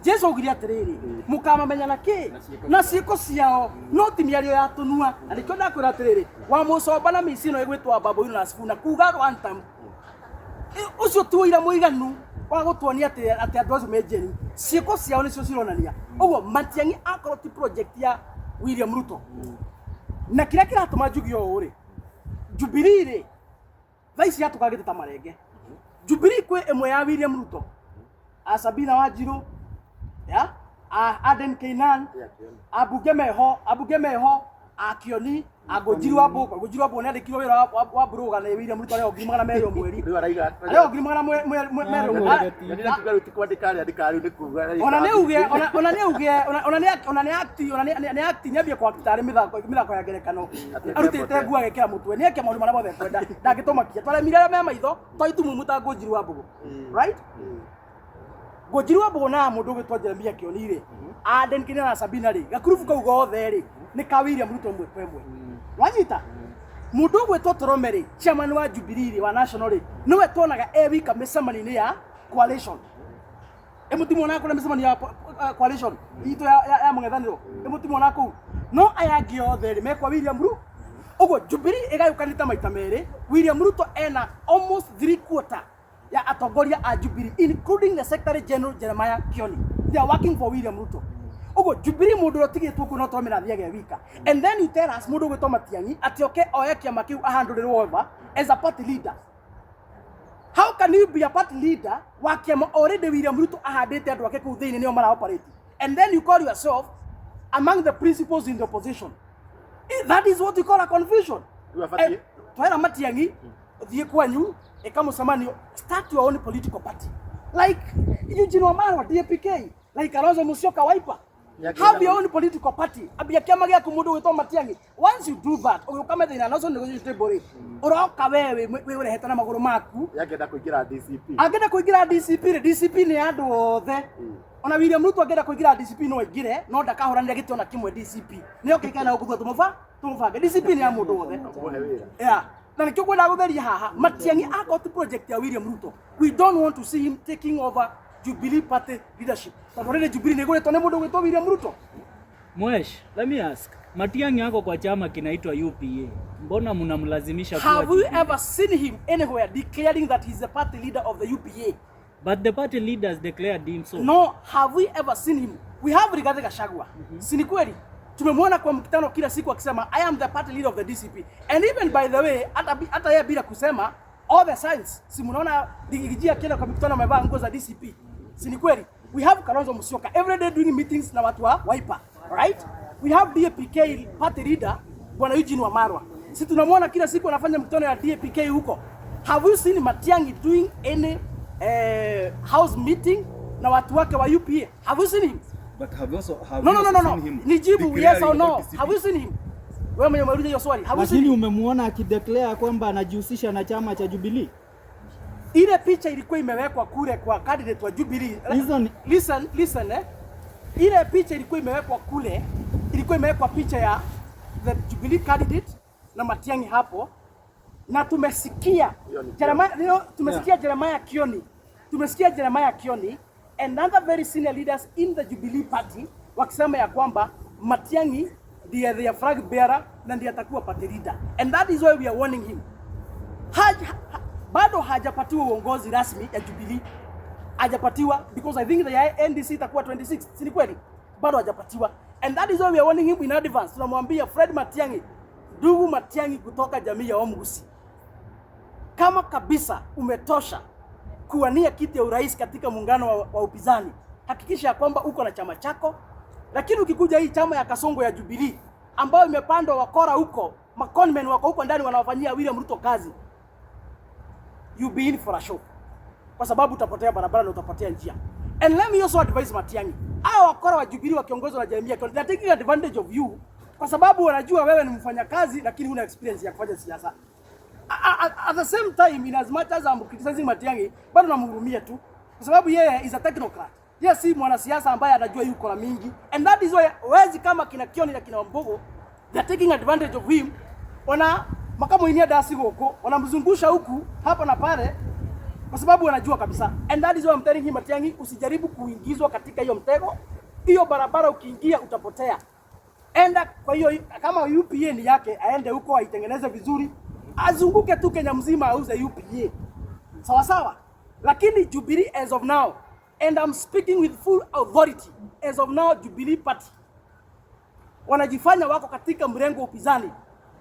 Jesu augire atĩrĩrĩ, mũkamamenya na kĩ? Na ciĩko ciao, no ti mĩario ya tũnua. Na nĩkĩo ndakwĩra atĩrĩrĩ, wa mũcomba na mĩici ĩno ĩgwĩtwo Babu Owino na Sifuna kuga one time, ũcio ti ũira mũiganu wa gũtuonia atĩ atĩ andũ acio me njeri. Ciĩko ciao nĩcio cironania. Ũguo Matiang'i akorwo ti project ya William Ruto. Na kĩrĩa kĩratũma njuge ũũ rĩ, Jubilee rĩ, thaa ici yatũkangĩte ta marenge. Jubilee kwĩ ĩmwe ya William Ruto, a Sabina Wanjiru, ya a Aden Keynan, ambunge meho, ambunge meho, a Kioni, a Ngũnjiru wa Mbũgũ. Ngũnjiru wa Mbũgũ nĩandĩkirwo wĩra wa Mburũga nĩ William Ruto arĩhwo 200,000 o mweri. Rĩu araiga Arĩhwo 200,000 o mweri. Nĩ rĩu ti kwandĩka arĩandĩka rĩu nĩ kuga. Ona nĩ uge, ona nĩ uge, ona nĩ ona nĩ act, ona nĩ act nĩ ambie kwa tarĩ mĩthako mĩthako ya ngerekano. Arutĩte nguo agekĩra mũtwe, nĩ eke maũndũ marĩa mothe ekwenda. Ndangĩtũmakia. Twaremire arĩa me maitho, to itumumu ta Ngũnjiru wa Mbũgũ. Right? Ngũnjiru wa Mbũgũ na mũndũ ũgwĩtwo Jeremia Kĩoni rĩ, Aden Keynan na Sabina rĩ, gakurubu kau gothe rĩ, nĩ ka William Ruto ĩmwe kwa ĩmwe. Wanyita? Mũndũ ũgwĩtwo Torome rĩ, chairman wa Jubilee rĩ, wa National rĩ, nĩwe tuonaga e wika mĩcemanio-inĩ ya coalition. Ĩmũtimuonaga kũrĩa mĩcemanio ya coalition itũ ya mũng'ethanĩro, ĩmũtimuonaga kũu. No aya angĩ othe rĩ, mekwa William Ruto. Ũguo Jubilee ĩgayũkanĩte maita merĩ, William Ruto ena almost 3/4 ya atongoria a Jubilee including the Secretary General Jeremiah Kioni. They are working for William Ruto. Ũguo Jubilee mũndũ ũrĩa ũtigĩtwo kuo no Torome athiage wika. And then you tell us mũndũ ũgwĩtwo Matiang'i atĩ oke oe kĩama kĩu ahandũrĩrwo over as a party leader. How can you be a party leader wa kĩama already William Ruto ahandĩte andũ ake kũu thĩinĩ nĩo mara operate? And then you call yourself among the principals in the opposition. That is what you call a confusion. Rĩu abatiĩ- Twera Matiang'i thiĩ kwanyu ĩka mũcemanio, start your own political party like Eugene Wamalwa DAPK, like Kalonzo Musyoka Wiper. Have your own political party, ambia kĩama gĩaku mũndũ ũgwĩtwo Matiang'i. Once you do that, ũgĩũka metha-inĩ na national negotiation table rĩ, ũroka we wĩ ũrehete na magũrũ maku. Yangĩenda kũingĩra DCP. Angĩenda kũingĩra DCP rĩ, DCP nĩ ya andũ othe. Ona William Ruto angĩenda kũingĩra DCP no aingĩre, no ndakahũranĩra gĩtĩ ona kĩmwe DCP. Nĩyo kĩikare na gũkũ thutha tũmũbange. DCP nĩ ya mũndũ wothe. Mũhe wĩra. Yeah. Na nĩkĩo ngwenda gũtheria haha, Matiang'i akorwo ti project ya William Ruto, we don't want to see him taking over Jubilee Party leadership. Tondũ rĩrĩ Jubilee nĩ ĩgũrĩtwo nĩ mũndũ ũgwĩtwo William Ruto. Mwesh, let me ask. Matiang'i ako kwa chama kinaitwa UPA. Mbona mnamlazimisha kuwa Have you Jubilee? ever seen him anywhere declaring that he's the party leader of the UPA? But the party leaders declared him so. No, have we ever seen him? We have Rigathi Gachagua. Si ni kweli? Tumemwona kwa mkutano kila siku akisema, "I am the party leader of the DCP." And even, by the way, hata yeye bila kusema, all the signs, si mnaona Riggy G akienda kwa mikutano amevaa nguo za DCP? Si ni kweli? We have Kalonzo Musyoka every day doing meetings na watu wa Wiper, right? We have DAPK party leader, Bwana Eugene Wamalwa. Si tunamwona kila siku anafanya mkutano ya DAPK huko? Have you seen Matiang'i doing any house meeting na watu wake wa UPA? Have you seen him? But have you also have No, you no, no, also no, no. seen him Nijibu yes or declaring no. about DCP? Have you seen him? Wewe mwenye umeuliza hiyo swali. Have you seen Lakini him? umemuona akideclare kwamba anajihusisha na chama cha Jubilee? Ile picha ilikuwa imewekwa kule kwa candidate wa Jubilee. Listen, listen, eh. Ile picha ilikuwa imewekwa kule, ilikuwa imewekwa picha ya the Jubilee candidate na Matiang'i hapo, na tumesikia Jeremiah, tumesikia Jeremiah Kioni, tumesikia Jeremiah Kioni and other very senior leaders in the Jubilee Party wakisema ya kwamba Matiang'i ndiye their flag bearer na ndiye atakuwa party leader, and that is why we are warning him. Bado hajapatiwa uongozi rasmi ya Jubilee, hajapatiwa, because I think the NDC itakuwa 26, si ni kweli? Bado hajapatiwa, and that is why we are warning him in advance. Tunamwambia Fred Matiang'i, ndugu Matiang'i kutoka jamii ya Omgusi, kama kabisa umetosha kuwania kiti ya urais katika muungano wa upinzani, hakikisha ya kwamba uko na chama chako. Lakini ukikuja hii chama ya Kasongo ya Jubilee ambayo imepandwa wakora huko, maconmen wako huko ndani wanawafanyia William Ruto kazi, you be in for a show, kwa sababu utapotea barabara na utapotea njia. And let me also advise Matiang'i, hao wakora wa Jubilee wakiongozwa na Jeremiah Kioni, they are taking advantage of you kwa sababu wanajua wewe ni mfanyakazi lakini huna experience ya kufanya siasa. At the same time, in as much as I'm criticizing Matiang'i, bado namhurumia tu kwa sababu yeye is a technocrat. Yeye si mwanasiasa ambaye anajua yuko na mingi, and that is why wezi kama kina Kioni na kina Wambogo, they are taking advantage of him. Wana makamuinia dasi huko, wanamzungusha huku hapa na pale kwa sababu wanajua kabisa. And that is why I'm telling him, Matiang'i, usijaribu kuingizwa katika hiyo mtego. Hiyo barabara ukiingia utapotea. Enda kwa hiyo, kama UPA ni yake, aende huko aitengeneze vizuri, azunguke tu Kenya mzima auze UPA. Sawa sawa. Lakini Jubilee as of now, and I'm speaking with full authority, as of now Jubilee Party wanajifanya wako katika mrengo wa upinzani,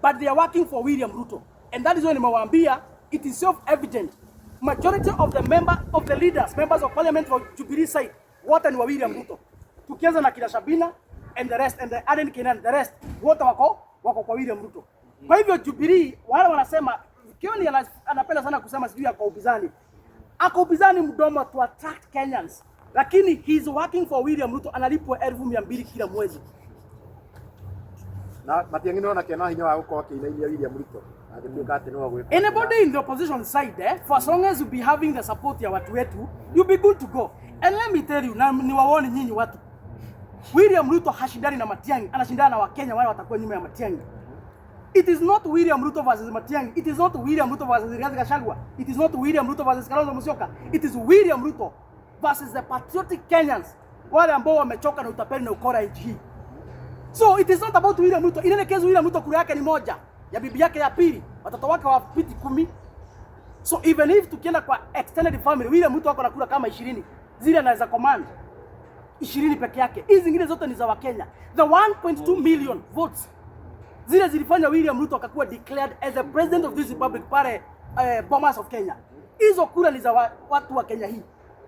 but they are working for William Ruto, and that is why nimewaambia it is self evident, majority of the member of the leaders, members of parliament for Jubilee side, wote ni wa William Ruto, tukianza na kina Sabina and the rest and the Aden Kenan, the rest wote wako kwa William Ruto. Kwa hivyo Jubilee wale wanasema, Kioni anapenda sana kusema sijui ako upinzani, ako upinzani mdomo to attract Kenyans, lakini he is working for William Ruto, analipwa 200,000 kila mwezi. Na Matiang'i nĩwona kena hinya wa gũkorwo akĩinainia William Ruto agĩtuĩka atĩ nĩwe ũgwĩka. Anybody in the opposition side, eh, for as long as you be having the support ya watu wetu, you be good to go. And let me tell you, na niwaone nyinyi watu, William Ruto hashindani na Matiang'i, anashindana na Wakenya wale watakuwa nyuma ya Matiang'i. It is not William Ruto versus Matiang'i. It is not William Ruto versus Rigathi Gachagua. It is not William Ruto versus Kalonzo Musyoka. It is William Ruto versus the patriotic Kenyans, wale ambao wamechoka na utapeli na ukora nchi hii. So it is not about William Ruto. In any case, William Ruto kura yake ni moja, ya bibi yake ya pili, watoto wake hawapiti 10. So even if tukienda kwa extended family, William Ruto ako na kura kama 20. Zile anaweza command 20 peke yake. Hizi zingine zote ni za Wakenya. The 1.2 million votes zile zilifanya William Ruto akakuwa declared as the president of this republic pale Bomas of Kenya. Hizo kura ni za watu wa Kenya hii,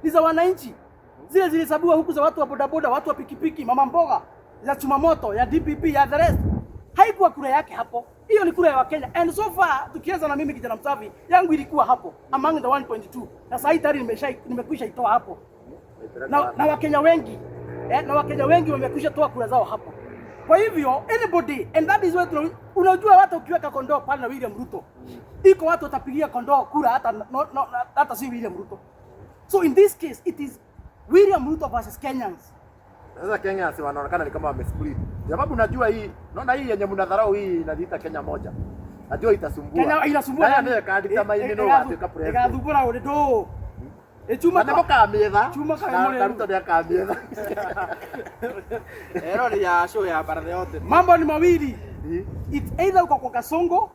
ni za wananchi. Zile zilihesabiwa huku za watu wa bodaboda, watu wa pikipiki, mama mboga, za chumamoto, ya DPP, ya the rest. Haikuwa kura yake hapo. Hiyo ni kura ya Wakenya. And so far tukianza na mimi kijana msafi, yangu ilikuwa hapo among the 1.2. Na sasa tayari nimekwisha itoa hapo. Na Wakenya wengi, na Wakenya wengi wamekwisha toa kura zao hapo. Kwa hivyo anybody, and that is why unajua watu ukiweka kondoo pale na William Ruto, iko watu watapigia kondoo kura hata no, no, hata si William Ruto. So in this case it is William Ruto versus Kenyans. Sasa Kenya si wanaonekana ni kama wamesplit. Sababu unajua hii, naona hii yenye mnadharau hii inajiita Kenya moja. Najua itasumbua. Kenya inasumbua. Naya ndio kandi kama hii no watuka president. Ĩgathumbũra ũrĩ ndũ. Ĩchuma Na nĩmũkamietha. Chuma ka Na mũrĩru. na Ruto nĩakamietha. Ero ni ya show ya baratha yote. Mambo ni mawili. It's either uko kwa Kasongo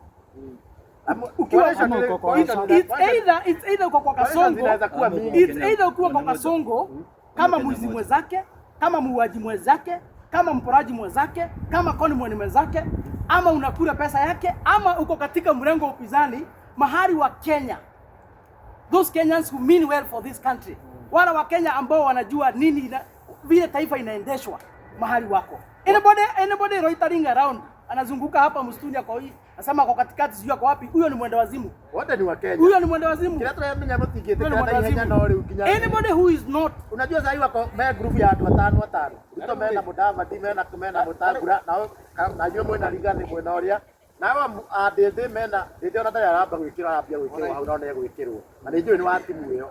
Ukiwa Coalition Ama uko kwa it's either uko kwa coalition Kasongo, zinaweza kuwa Ama uko mingi. it's either ukiwa kwa Kasongo kama Kenya mwizi moja. mwenzake, kama muuaji mwenzake, kama mporaji mwenzake, kama conman mwenzake, ama unakula pesa yake, ama uko katika mrengo wa upinzani mahali wa Kenya, those Kenyans who mean well for this country, wala wa Kenya ambao wanajua nini vile taifa inaendeshwa mahali wako. Anybody loitering around anazunguka hapa msituni ako hii, anasema ako katikati, sijui ako wapi, huyo ni mwenda wazimu, Wote ni wa Kenya. huyo ni mwenda wazimu. Kila turamenya mutingĩtĩkĩra Huyo ni na mwenda ihenya wazimu. no rĩu nginya Anybody who is not unajua sahii wako me group ya andũ atano atano Ruto mena Mudavadi mena Mutangura nao na inyuĩ mwĩna Rigathi mwena ũrĩa nao Ndĩndĩ mena Ndĩndĩ ona ndarĩ aramba gwĩkĩrwo arambia gwĩkĩrwo hau no nĩegwĩkĩrwo na nĩ njũĩ nĩ wa timu ĩyo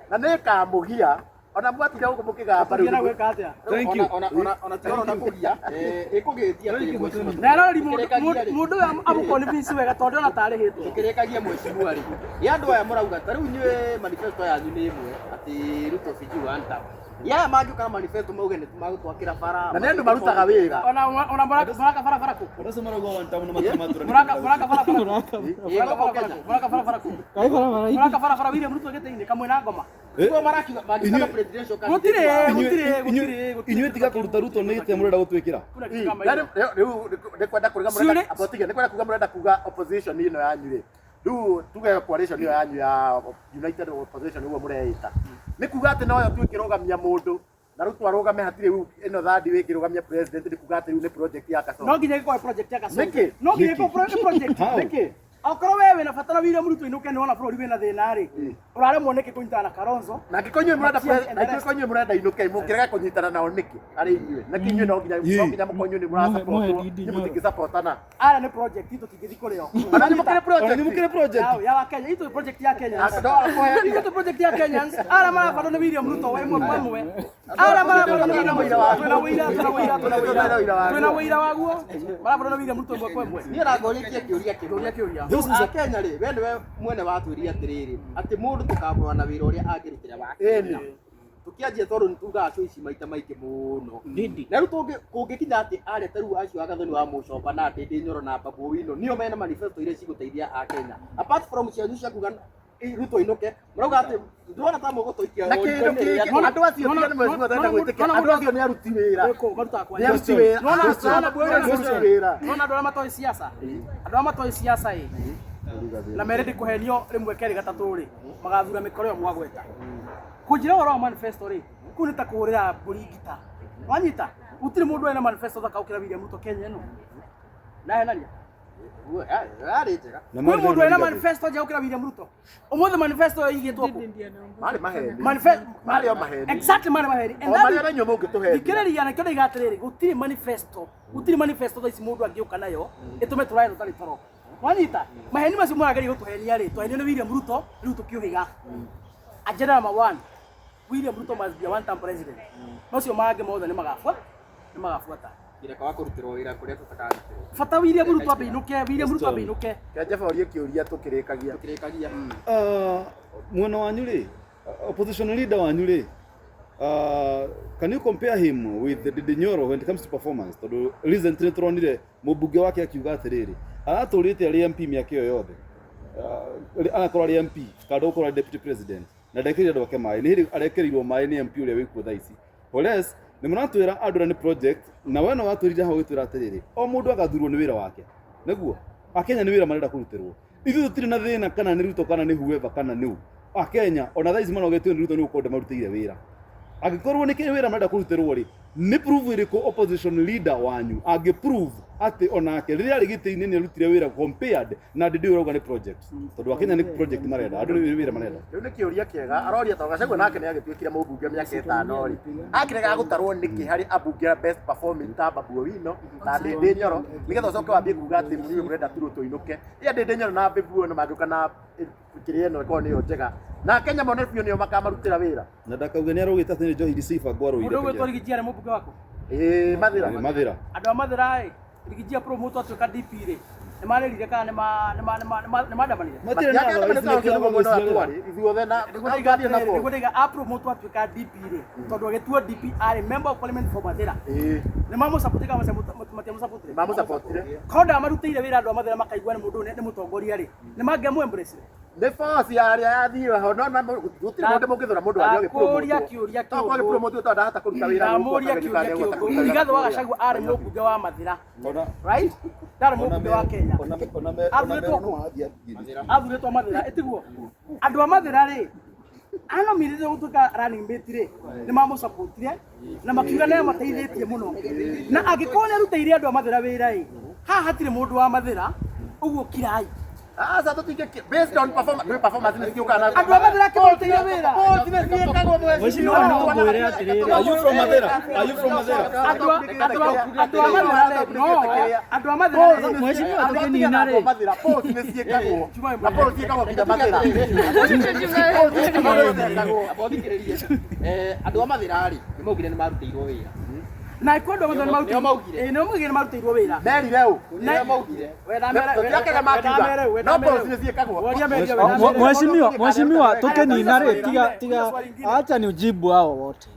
na nĩ ĩkamũgia ona mwatira gũkũ mũkĩgamba Tũngĩenda gwĩka atĩa? Thank you. Ona tiga ona kũgia ĩkũgĩtia atĩrĩ mheshimiwa. Na rori mũndũ ũyũ amũconvince wega tondũ ona tarĩhĩtwo. Tukirekagia mheshimiwa rĩ nĩ andũ aya mũrauga ta rĩu inyuĩ manifesto yanyu nĩ ĩmwe atĩ Ruto sijui one term ya mangĩũka na manifesto mauge nĩ magũtwakĩra bara na nĩ andũ marutaga wĩra Ona ona mũraka barabara kũ? Ũrĩa marauga one term na matirĩ Mũraka mũraka barabara kũ? Ĩ, gũkũ Kenya. Mũraka barabara kũ? Kai barabara ingĩ. Mũraka barabara William Ruto gĩtĩ-inĩ kamwe na ngoma. Nĩguo marakiuga mangĩũka na presidential candidate Gũtirĩ wao. gũtirĩ gũtirĩ gũtirĩ. Inyuĩ tiga kũruta Ruto nĩ gĩtĩa mũrenda gũtwĩkĩra. Kuna kitu kama hiyo. Rĩu nĩ kwenda kuuga mũrenda abotige nĩ kwenda kuuga mũrenda kuuga opposition ĩno yanyu rĩ rĩu tuge coalition ĩyo yanyu ya United Opposition ũguo mũreĩta nĩ kuuga atĩ noyo tu ĩkĩrũgamia mũndũ na rĩu twarũgame hatirĩ rĩu ĩno thandi ĩngĩrũgamia president nĩ kuuga atĩ rĩu nĩ project ya Kasongo. No nginya ĩkorwo project ya Kasongo. Nĩkĩ? No nginya ĩkorwo project. How? Nĩkĩ? Okorwo wewe wĩna bata na William Ruto inũke nĩ wona bũrũri wĩna thĩna rĩ, ũraremwo nĩkĩ kũnyitana na Kalonzo? Na angĩkorwo inyuĩ mũrenda Matiang'i and na the rest. angĩkorwo inyuĩ mũrenda inũke mũngĩrega kũnyitana nao nĩkĩ arĩ inyuĩ nĩkĩ inyuĩ no nginya mũkorwo inyuĩ nĩ Mũhe mũrasapotwo DD inyuĩ Nyoro. mũtingĩsapotana Aya nĩ project itũ tũtingĩthiĩ kũrĩ o. ona nĩ mũkĩrĩ Ona project nĩ mũkĩrĩ project. Ya wa Kenya, itũ project ya Kenyans. No, akũhe- Itũ project ya Kenyans. Ara marabatwo nĩ William Ruto ĩmwe kwa ĩmwe. Ara marabatwo nĩ William Ruto. Twĩna ũira, twĩna ũira, twĩna ũira. Twĩna ũira waguo. Marabatwo nĩ William Ruto ĩmwe kwa ĩmwe. Niĩ rangorĩtie kĩũria kĩmwe. Kĩũria kĩũria. This is A Kenya rĩ we nĩwe mwene watwĩrire atĩrĩrĩ atĩ mũndũ tũkamũrora na wĩra ũrĩa angĩrutĩra wa Kenya tũkĩanjia tondũ nĩtugaga cio ici maita maingĩ mũno na rĩu kũngĩkinya atĩ arĩa ta rĩu acio a Gathoni wa Mũcomba na Ndĩndĩ Nyoro na Babu Owino nĩo mena manifesto iria cigũteithia a Kenya apart from cianyu cia kuga Ruto inũke mũrauga atĩ ndĩrona ta mũgũtũikia na kĩndũ kĩngĩ andũ acio tiga nĩ mwezi ũrenda gwĩtĩkia andũ acio nĩ aruti wĩra Gwĩkũ, marutaga kwa nĩ aruti wĩra Nona- nĩ aruti wĩra Nona andũ arĩa matoĩ siasa andũ arĩa matoĩ siasa ĩ na merĩndĩ kũhenio rĩmwe kerĩ gatatũ rĩ magathura mĩkoro ĩyo mwagweta kũnjĩra ũhoro wa manifesto rĩ kũu nĩ ta kũhũrĩra mbũri ngita wanyita gũtirĩ mũndũ ena manifesto thaka gũkĩra William Ruto Kenya ĩno nahenania yarĩ njega Na kwĩ marĩ mũndũ na ena Rigathi. manifesto nja gũkĩra William Ruto ũmũthĩ manifesto ĩyo ĩigĩtwo kũ marĩ maheni manifesto marĩ o maheni exactly marĩ maheni o marĩa na inyuĩ mũngĩtũhenia thikĩrĩria nakĩo ndaiga atĩrĩrĩ gũtirĩ manifesto gũtirĩ manifesto thaa ici mũndũ angĩũka nayo ĩtũme tũrae tũtarĩ toro wanyita maheni macio mũrageria gũtũhenia rĩ twahenio nĩ William Ruto rĩu tũkĩũhĩga agenda number one William Ruto must be a one term president macio mangĩ mothe nĩ magabuata nĩ magabuata Kireka wa kũrutĩrwo wĩra kũrĩa tũtakarutĩrwo bata William Ruto ambe inũke William Ruto ambe inũke Kenya borie kĩũria tũkĩrĩkagia tũkĩrĩkagia Mwena wanyu rĩ opposition leader wanyu rĩ can you compare him with Ndindi Nyoro when it comes to performance tondũ recently tũronire mũmbunge wake akiuga atĩrĩrĩ aratũrĩte arĩ MP mĩaka ĩyo yothe arakorwo arĩ MP kando gũkorwo arĩ deputy president na ndekĩrire andũ ake maĩ nĩ hĩndĩ arekereirwo maĩ nĩ MP ũrĩa wĩkuo thaa ici whereas nĩ mũratwĩra andũ arĩa nĩ project na we no watwĩrire hau ũgĩtwĩra atĩrĩrĩ o mũndũ agathurwo nĩ wĩra wake nĩguo akenya nĩ wĩra marenda kũrutĩrwo ithuĩ tũtirĩ na thĩna kana nĩ Ruto kana nĩ whoever kana nĩ ũ akenya ona thaa ici manogetio nĩ Ruto nĩ gũkorwo ndamarutĩire wĩra angĩkorwo nĩ kĩ wĩra marenda kũrutĩrwo rĩ nĩ proof ĩrĩkũ opposition leader wanyu angĩ prove atĩ onake rĩrĩa arĩ gĩtĩ-inĩ nĩ arutire wĩra compared na Ndindi ũrauga nĩ project tondũ akenya nĩ project marenda andũ nĩ wĩra marenda rĩu nĩ kĩũria kĩega aroria tondũ Gachagua nake nĩ agĩtuĩkire mũmbunge mĩaka ĩtano rĩ akĩregaga gũtarwo nĩkĩ harĩ ambunge arĩa best performing ta Babu Owino na Ndindi Nyoro nĩgetha ũcoke wambie kuga atĩ mũriũ mũrenda tu Ruto inũke ĩya Ndindi Nyoro na Babu Owino mangĩũka na kĩrĩa ĩno ĩkorwo nĩyo njega na Kenya mone biũ nĩo makamarutĩra wĩra na ndakauge nĩ araugĩte atĩ nĩ Njohi Sifa ngwarũire mũndũ ũgwĩtwo Rigijia nĩ mũmbunge waku ĩĩ Mathĩra Mathĩra andũ a Mathĩra ĩ Rigijia promote atuĩka DP rĩ Nĩ marĩrire kana nĩ mandamanire? Matirĩ na Matiakĩandamana otherwise tondũ nĩkĩo nĩguo mwena ũrĩa gwĩciarĩra. twarĩ, ithuothe na Nĩguo ndaiga tũrathiĩ na atĩrĩrĩ, polls. nĩguo ndaiga apromotwo atuĩka DP rĩ, tondũ agĩtuo DP arĩ member of parliament for Mathĩra, nĩ mamũsapotire kana matiamũsapotire? Mamũsapotire. Korwo ndamarutĩire wĩra andũ a Mathĩra makaigua nĩ mũndũ ũyũ nĩ mũtongoria rĩ, nĩ mangĩamũ embrace? Nĩ force ya arĩa yathire ho, no gũtirĩ mũndũ mũngĩthura mũndũ wanyu Ndakũria agĩpromotwo. kĩũria No korwo kĩũngũ. agĩpromotwo tondũ ndahota kũruta wĩra gũkũ, Ndamũria akagĩthiĩ kĩũria kana ndegũhota kĩũngũ. kũruta wĩra Rigathĩ wa kũrĩa. Gachagua arĩ mũmbunge wa Mathĩra, right? Ndarĩ mũmbunge wa Kenya. Athurĩtwo kũ? Athurĩtwo Mathĩra, ĩtiguo? Andũ a Mathĩra rĩ, anominĩtwo gũtuĩka running mate rĩ, nĩ mamũsapotire na makiuga nĩ amateithĩtie mũno, na angĩkorwo nĩ arutĩire andũ a Mathĩra wĩra ĩ, haha hatirĩ mũndũ wa Mathĩra, ũguo kirai. Aca tũtingĩ based on performance, nĩ performance nĩ ciũkaga na Andũ a Mathĩra kĩmarutĩire wĩra. Polls nĩ ciĩkagwo Mheshimiwa, no ngwĩre atĩrĩrĩ. Are you from Mathira? Are you from Mathira? Andũ a Mathĩra rĩ, no andũ a Mathĩra rĩ, Mheshimiwa, tũkĩnina rĩ. Mathĩra polls nĩ ciĩkagwo na polls ciĩkagwo nginya Mathĩra. Polls ciĩkagwo. Thikĩrĩrie, andũ a Mathĩra rĩ, nĩ maugire nĩ marutĩirwo wĩra. Na ikuo andũ a Mathĩra nĩ Nĩo maugire. Ĩĩ, nĩo maugire nĩ marutĩirwo wĩra. Merire ũ? Nĩo maugire. Tũtiakega makiuga no polls nĩ ciĩkagwo. Mheshimiwa, mheshimiwa, tukinina rĩ, tiga tiga, acha ni ujibu hao wote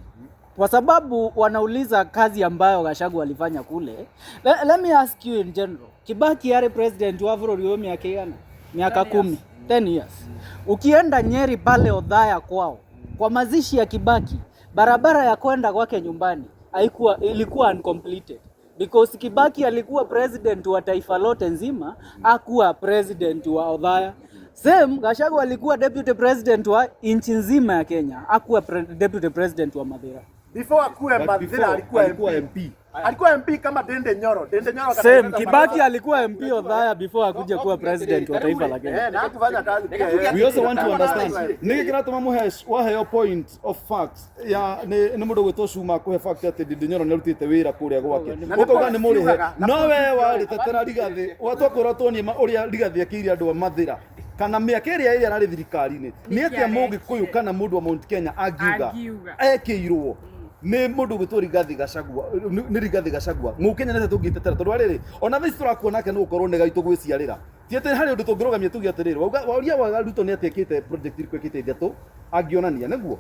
kwa sababu wanauliza kazi ambayo Gachagua alifanya kule. Let me ask you in general, Kibaki arĩ president wa bũrũri ũyũ mĩaka igana? Miaka 10, 10 years. Ukienda Nyeri pale Othaya kwao, kwa mazishi ya Kibaki, barabara ya kwenda kwake nyumbani haikuwa, ilikuwa uncompleted because Kibaki alikuwa president wa taifa lote nzima, hakuwa president wa Othaya. Same Gachagua alikuwa deputy president wa nchi nzima ya Kenya, hakuwa deputy president wa Mathira. Before akuwe But Mathira before, alikuwa alikuwa MP. MP. Alikuwa MP kama Dende Nyoro. Dende Nyoro Same akatengeneza Kibaki barabara. alikuwa MP Othaya before akuje kuwa president wa taifa la Kenya. Eh, na hakufanya kazi pia. Yeye. We also want to understand nä gä kä ratå ma waheo point of facts ya nä må ndå gwä two cuma kå he fact atä Ndindi Nyoro nä arutĩte wä ra kå rä a gwake Na nĩ å kauga nä må rä he ciugaga, na no we polls warä tetera Rigathĩ twakwä rwo tuonie å rä a Rigathĩ akä ire andå a Mathĩra kana mä aka ä rä a ä rä ararä thirikari-inä nä atä a må gä kå yå kana må ndå wa Mount Kenya angiuga Angiuga. ekä irwo nä må ndå gwä two Rigathĩ Gachagua nä Rigathĩ Gachagua må Kenya nä tå ngä tetera tondå arä rä ona thaa ici tå rakuona ake nä gå korwo nä gaitå gwä ciarä ra ti atä harä å ndå tå ngä rå gamia tuge atä rä rä wauria wa Ruto nä atä ekä te project irĩkũ ekĩte ithatũ angĩonania nĩguo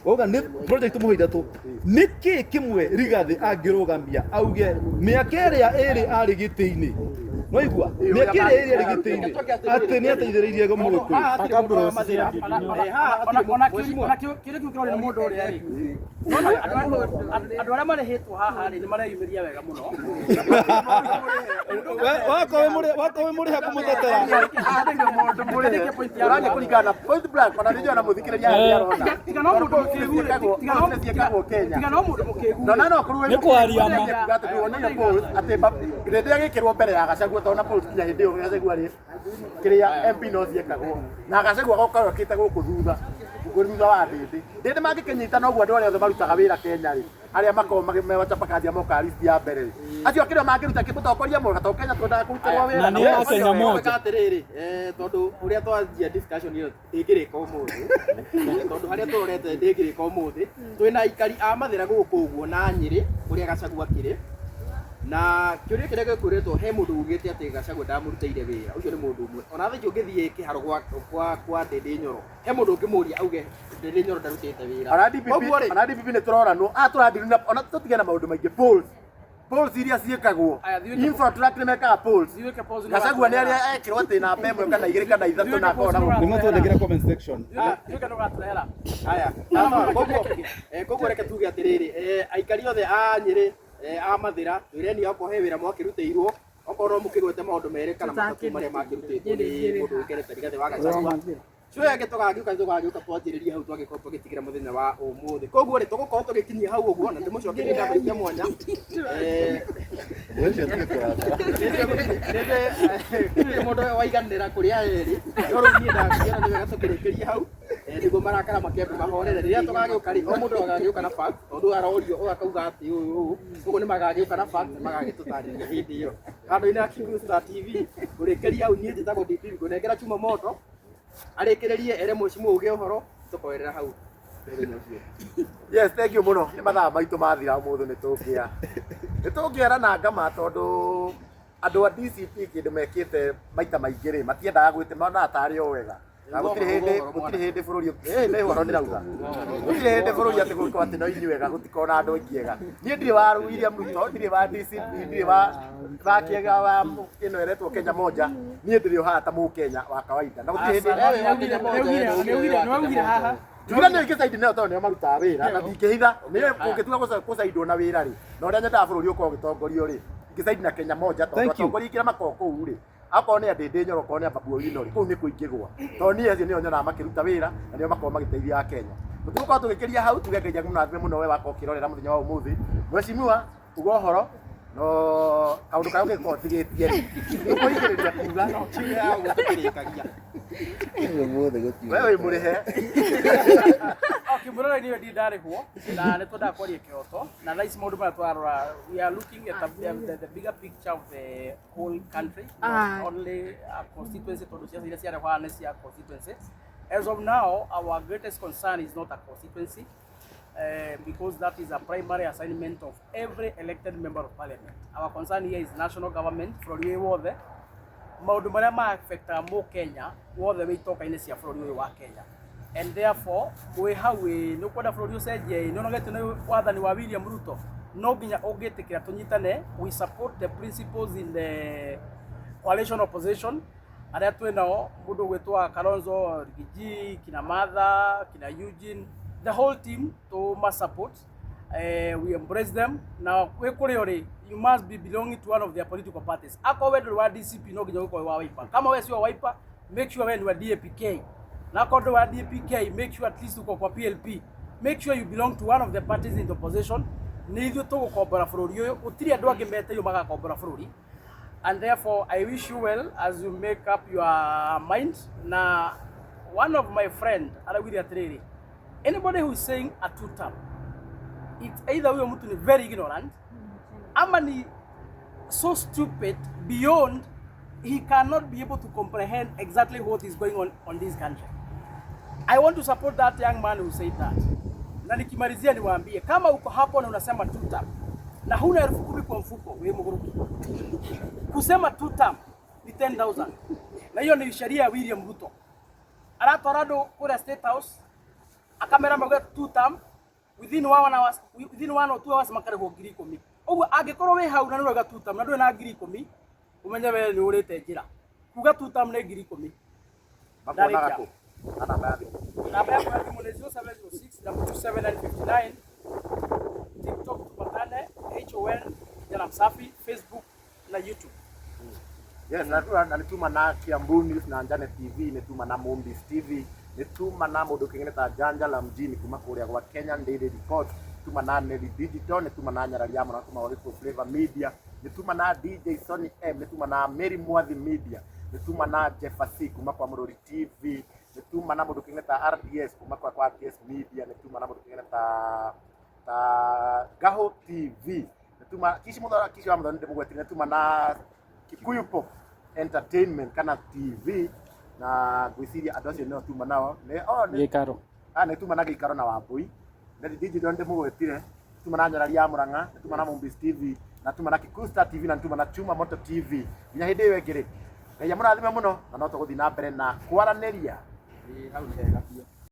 wauga nĩ project mũhe ithatũ nĩ kĩ kĩmwe Rigathĩ angĩrũgamia auge mĩaka ĩrĩa ĩrĩ arĩ gĩtĩ-inĩ waigua mĩaka ĩrĩa ĩrĩ arĩ gĩtĩ-inĩ atĩ nĩ ateithĩrĩirie mũgĩkũyũ. Ona kĩũria kĩu kĩrorio nĩ mũndũ ũrĩa rĩ, nona andũ arĩa marĩhĩtwo haha rĩ, nĩ mareyumĩria wega mũno. Wako wĩ mũrĩhe kũmũtetera. Ũrathiĩ kũringana na point blank, ona nĩ na mũthikĩrĩria harĩa arona. Tiga no mũndũ mũkĩgu rĩ, tiga no Polls ciĩkagwo Kenya. Tiga no mũndũ mũkĩgu. No na no korwo Nĩ kwaria ma. atĩ polls atĩ rĩrĩa agĩkĩrwo mbere ya Gachagua tondũ na polls kinya hĩndĩ ĩyo Gachagua rĩ kĩrĩa MP no ciĩkagwo na Gachagua agokorwo okĩte gũkũ thutha thutha wa Ndindi. Ndindi mangĩkĩnyita noguo andũ arĩa othe marutaga wĩra Kenya rĩ, arĩa makoragwo me wachapakazi mokaga list ya mbere rĩ, acio akĩrĩa mangĩruta kĩmũtongoria mwega tondũ Kenya twendaga kũrutĩrwo wĩra. Na nĩ a Kenya moja. Atĩrĩrĩ, tondũ ũrĩa twanjia discussion ĩyo ndĩngĩrĩka ũmũthĩ, tondũ harĩa tũrorete ndĩngĩrĩka ũmũthĩ. Twĩna aikari a Mathĩra gũkũ ũguo na Nyĩrĩ kũrĩa Gachagua akĩrĩ, na kĩũria kĩrĩa gĩkwĩrĩtwo he mũndũ ugĩte atĩ Gachagua ndamũrutĩire wĩra, ũcio nĩ mũndũ ũmwe. Ona thaa ici ũngĩthiĩ kĩharo kwa Ndindi Nyoro, he mũndũ ũngĩmũria auge Ndindi Nyoro ndarutĩte wĩra. Ona DPP, Koguo rĩ, ona DPP nĩ tũroranwo a tũrandirina na ona tũtige na maũndũ maingĩ, polls polls iria ciĩkagwo, Infotrak nĩ mekaga polls. Gachagua nĩ arĩa ekĩrwo atĩ namba 1 kana 2 kana 3 na akorwo na gũkũ. Nĩ matwandĩkĩra comment section. Haya, koguo reke tuge atĩrĩrĩ, aikari othe a Nyĩrĩ, a Mathĩra, twĩreni okorwo he wĩra mwakĩrutĩirwo, okorwo no mũkĩgwete maũndũ merĩ kana matatũ marĩa makĩrutĩtwo nĩ mũndũ ũkerete Rigathĩ wa Gachagua. Cio yangĩ tũgagĩũka twanjĩrĩrie hau twagĩkorwo tũgĩtigĩra mũthenya wa ũmũthĩ. Koguo rĩ, tũgũkorwo tũgĩkinyia hau ũguo na ndĩmũcokerie ngatho cia mwanya. Gũtirĩ mũndũ waiganĩra kũrĩa erĩ, no rĩu niĩ ndakiona nĩ wega tũkĩrĩkĩrie hau, nĩguo marakara makĩambe mahorere. Rĩrĩa tũgagĩũka rĩ, o mũndũ agagĩũka na fact, tondũ arorio ũyũ akauga atĩ ũyũ ũũ, koguo nĩ magagĩũka na fact magagĩtũtarĩria hĩndĩ ĩyo. Kando-inĩ ya Kikuyu Star TV kũrĩkĩria hau, niĩ njĩtagwo DP, ngũnengera chuma moto arĩkĩrĩrie ere mũcimu uge ũhoro tũkoerera hau mũthenya ũcio. Yes, thank you mũno. Nĩ mathaa maitũ mathira ũmũthĩ, nĩ tũngĩa na ngama tondũ Andũ a DCP kĩndũ mekĩte maita maingĩ rĩ, matiendaga gwĩte monaga tarĩ o wega. Na gũtirĩ hĩndĩ, gũtirĩ hĩndĩ bũrũri, ĩ nĩ ũhoro ndĩrauga. Gũtirĩ hĩndĩ bũrũri atĩ gũkorwo atĩ no inyuĩ ega, gũtikorwo na andũ aingĩ ega. Niĩ ndirĩ wa William Ruto, ndirĩ wa DCP, ndirĩ wa wa kĩega wa ĩno ĩretwo Kenya Moja. Niĩ ndĩrĩ o haha ta mũkenya wa kawaida. Na gũtirĩ hĩndĩ Nĩwaugire haha. Njugire nĩ ingĩcaidi nayo tondũ nĩo marutaga wĩra na ndingĩhitha nĩ ũngĩtua gũcaidwo na wĩra rĩ, na ũrĩa nyendaga bũrũri ũkorwo ũgĩtongorio rĩ, ingĩcaidi na Kenya Moja tondũ Thank you. atongoria aingĩ arĩa makoragwo kũu rĩ, akorwo nĩ Ndĩndĩ Nyoro, akorwo nĩ Babu Owino rĩ, kũu nĩ kũingĩgwa tondũ niĩ acio nĩo nyonaga makĩruta wĩra na nĩo makoragwo magĩteithia Akenya. Tũtigũkorwo tũgĩkĩria hau, tuge Ngai amũrathime mũno we wakorwo ũkĩrorera mũthenya wa ũmũthĩ. Mheshimiwa, uga ũhoro no kaũndũ karĩa ũngĩkorwo ũtigĩtie rĩ, ũkũrigĩrĩria kuga we wĩ mũrĩhe. Okay, mũrore niĩ ndirĩ ndarĩhwo na nĩ twendaga kwaria kĩhoto na thaa ici maũndũ marĩa tũrarora, we are looking at the bigger picture of the whole country, not only a constituency, tondũ ciaca iria ciarehwo haha nĩ cia constituency. As of now, our greatest concern is not a constituency, because that is a primary assignment of every elected member of parliament. Our concern here is national government, bũrũri wĩ wothe, maũndũ marĩa ma affectaga mũkenya wothe wĩ itoka-inĩ cia bũrũri ũyũ wa Kenya. And therefore, wĩ hau ĩ, nĩ ũkwenda bũrũri ũcenjie ĩ, nĩ ũnogetio nĩ wathani wa William Ruto, no nginya ũngĩtĩkĩra tũnyitane, we support the principles in the coalition opposition arĩa twĩ nao, mũndũ ũgwĩtwo Kalonzo, Rigiji, kina Martha, kina Eugene, the whole team tũma support. We embrace them. Na wĩ kũrĩa ũrĩ, you must be belonging to one of their political parties. Akorwo we ndũrĩ wa DCP, no nginya ũgĩkorwo wĩ wa Wiper. Kama we sio wa Wiper, make sure we ni wa DAPK, na akorwo ndũrĩ wa DAPK, make sure at least uko kwa PLP. Make sure you belong to one of the parties in the opposition. Nĩ ithuĩ tũgũkombora bũrũri ũyũ, gũtirĩ andũ angĩ metĩirwo magakombora bũrũri. And therefore I wish you well as you make up your mind. Na one of my friend araugire atĩrĩrĩ, anybody who is saying a two term, it's either huyo mtu ni very ignorant ama ni so stupid beyond he cannot be able to comprehend exactly what is going on this country. I want to support that young man who said that. Na nikimalizia niwaambie, kama uko hapo na unasema two term na huna 10,000 kwa mfuko, wewe mguruki. Kusema two term ni 10,000. Na hiyo ni sheria ya William Ruto. Aratwara andũ kũrĩa State House akamera mauge two term, within one hours, within 1 or 2 hours makarĩhwo 10,000. Ũguo angĩkorwo wĩ hau na nĩ ũrauga two term na ndũrĩ na 10,000, ũmenye we nĩ ũrĩte njĩra. Kuga two term nĩ 10,000. Makuonaga kũ? Na namba ya thimũ. Namba yakwa ya thimũ nĩ 0706 27959. TikTok tupatane HON Kijana Msafi, Facebook na YouTube. Yes, na nĩ tuma na Kiambu News na Njane TV, nĩ tuma na Mombis TV, nĩ tuma na mũndũ kĩngĩ ta Janja la mjini kuma kũrĩa gwa Kenyan Daily Report, tuma na Nelly Digital, nĩ tuma na Nyarari ya Mwana kuma gwa Gĩkũyũ Flavor Media, nĩ tuma na DJ Sony M, nĩ tuma na Mary Mwathi Media, nĩ tuma na Jeffasi kuma kwa Mũrũri TV, nĩ tuma na mũndũ kĩngĩ ta RDS kuma kwa RDS Media, nĩ tuma na mũndũ kĩngĩ ta Gaho TV, nĩ tuma Kishi Muthoni, Kishi wa Muthoni ndĩmũgwetire, nĩ tuma na Kikuyu Pop Entertainment kana TV, na ngwĩciria andũ acio nĩo tuma nao nĩ oh, nĩ Gĩikaro. Ah, nĩ tuma na Gĩikaro na Wambui, Nelly Digital ndĩmũgwetire, tuma na Nyarari ya Murang'a, nĩ tuma na Mombis TV, na tuma na Kikuyu Star TV, na tuma na Chuma Moto TV. Nginya hĩndĩ ĩyo ĩngĩ rĩ, Ngai amũrathime mũno, na no tũgũthiĩ na mbere na kwaranĩria. Hau nĩ hega biũ.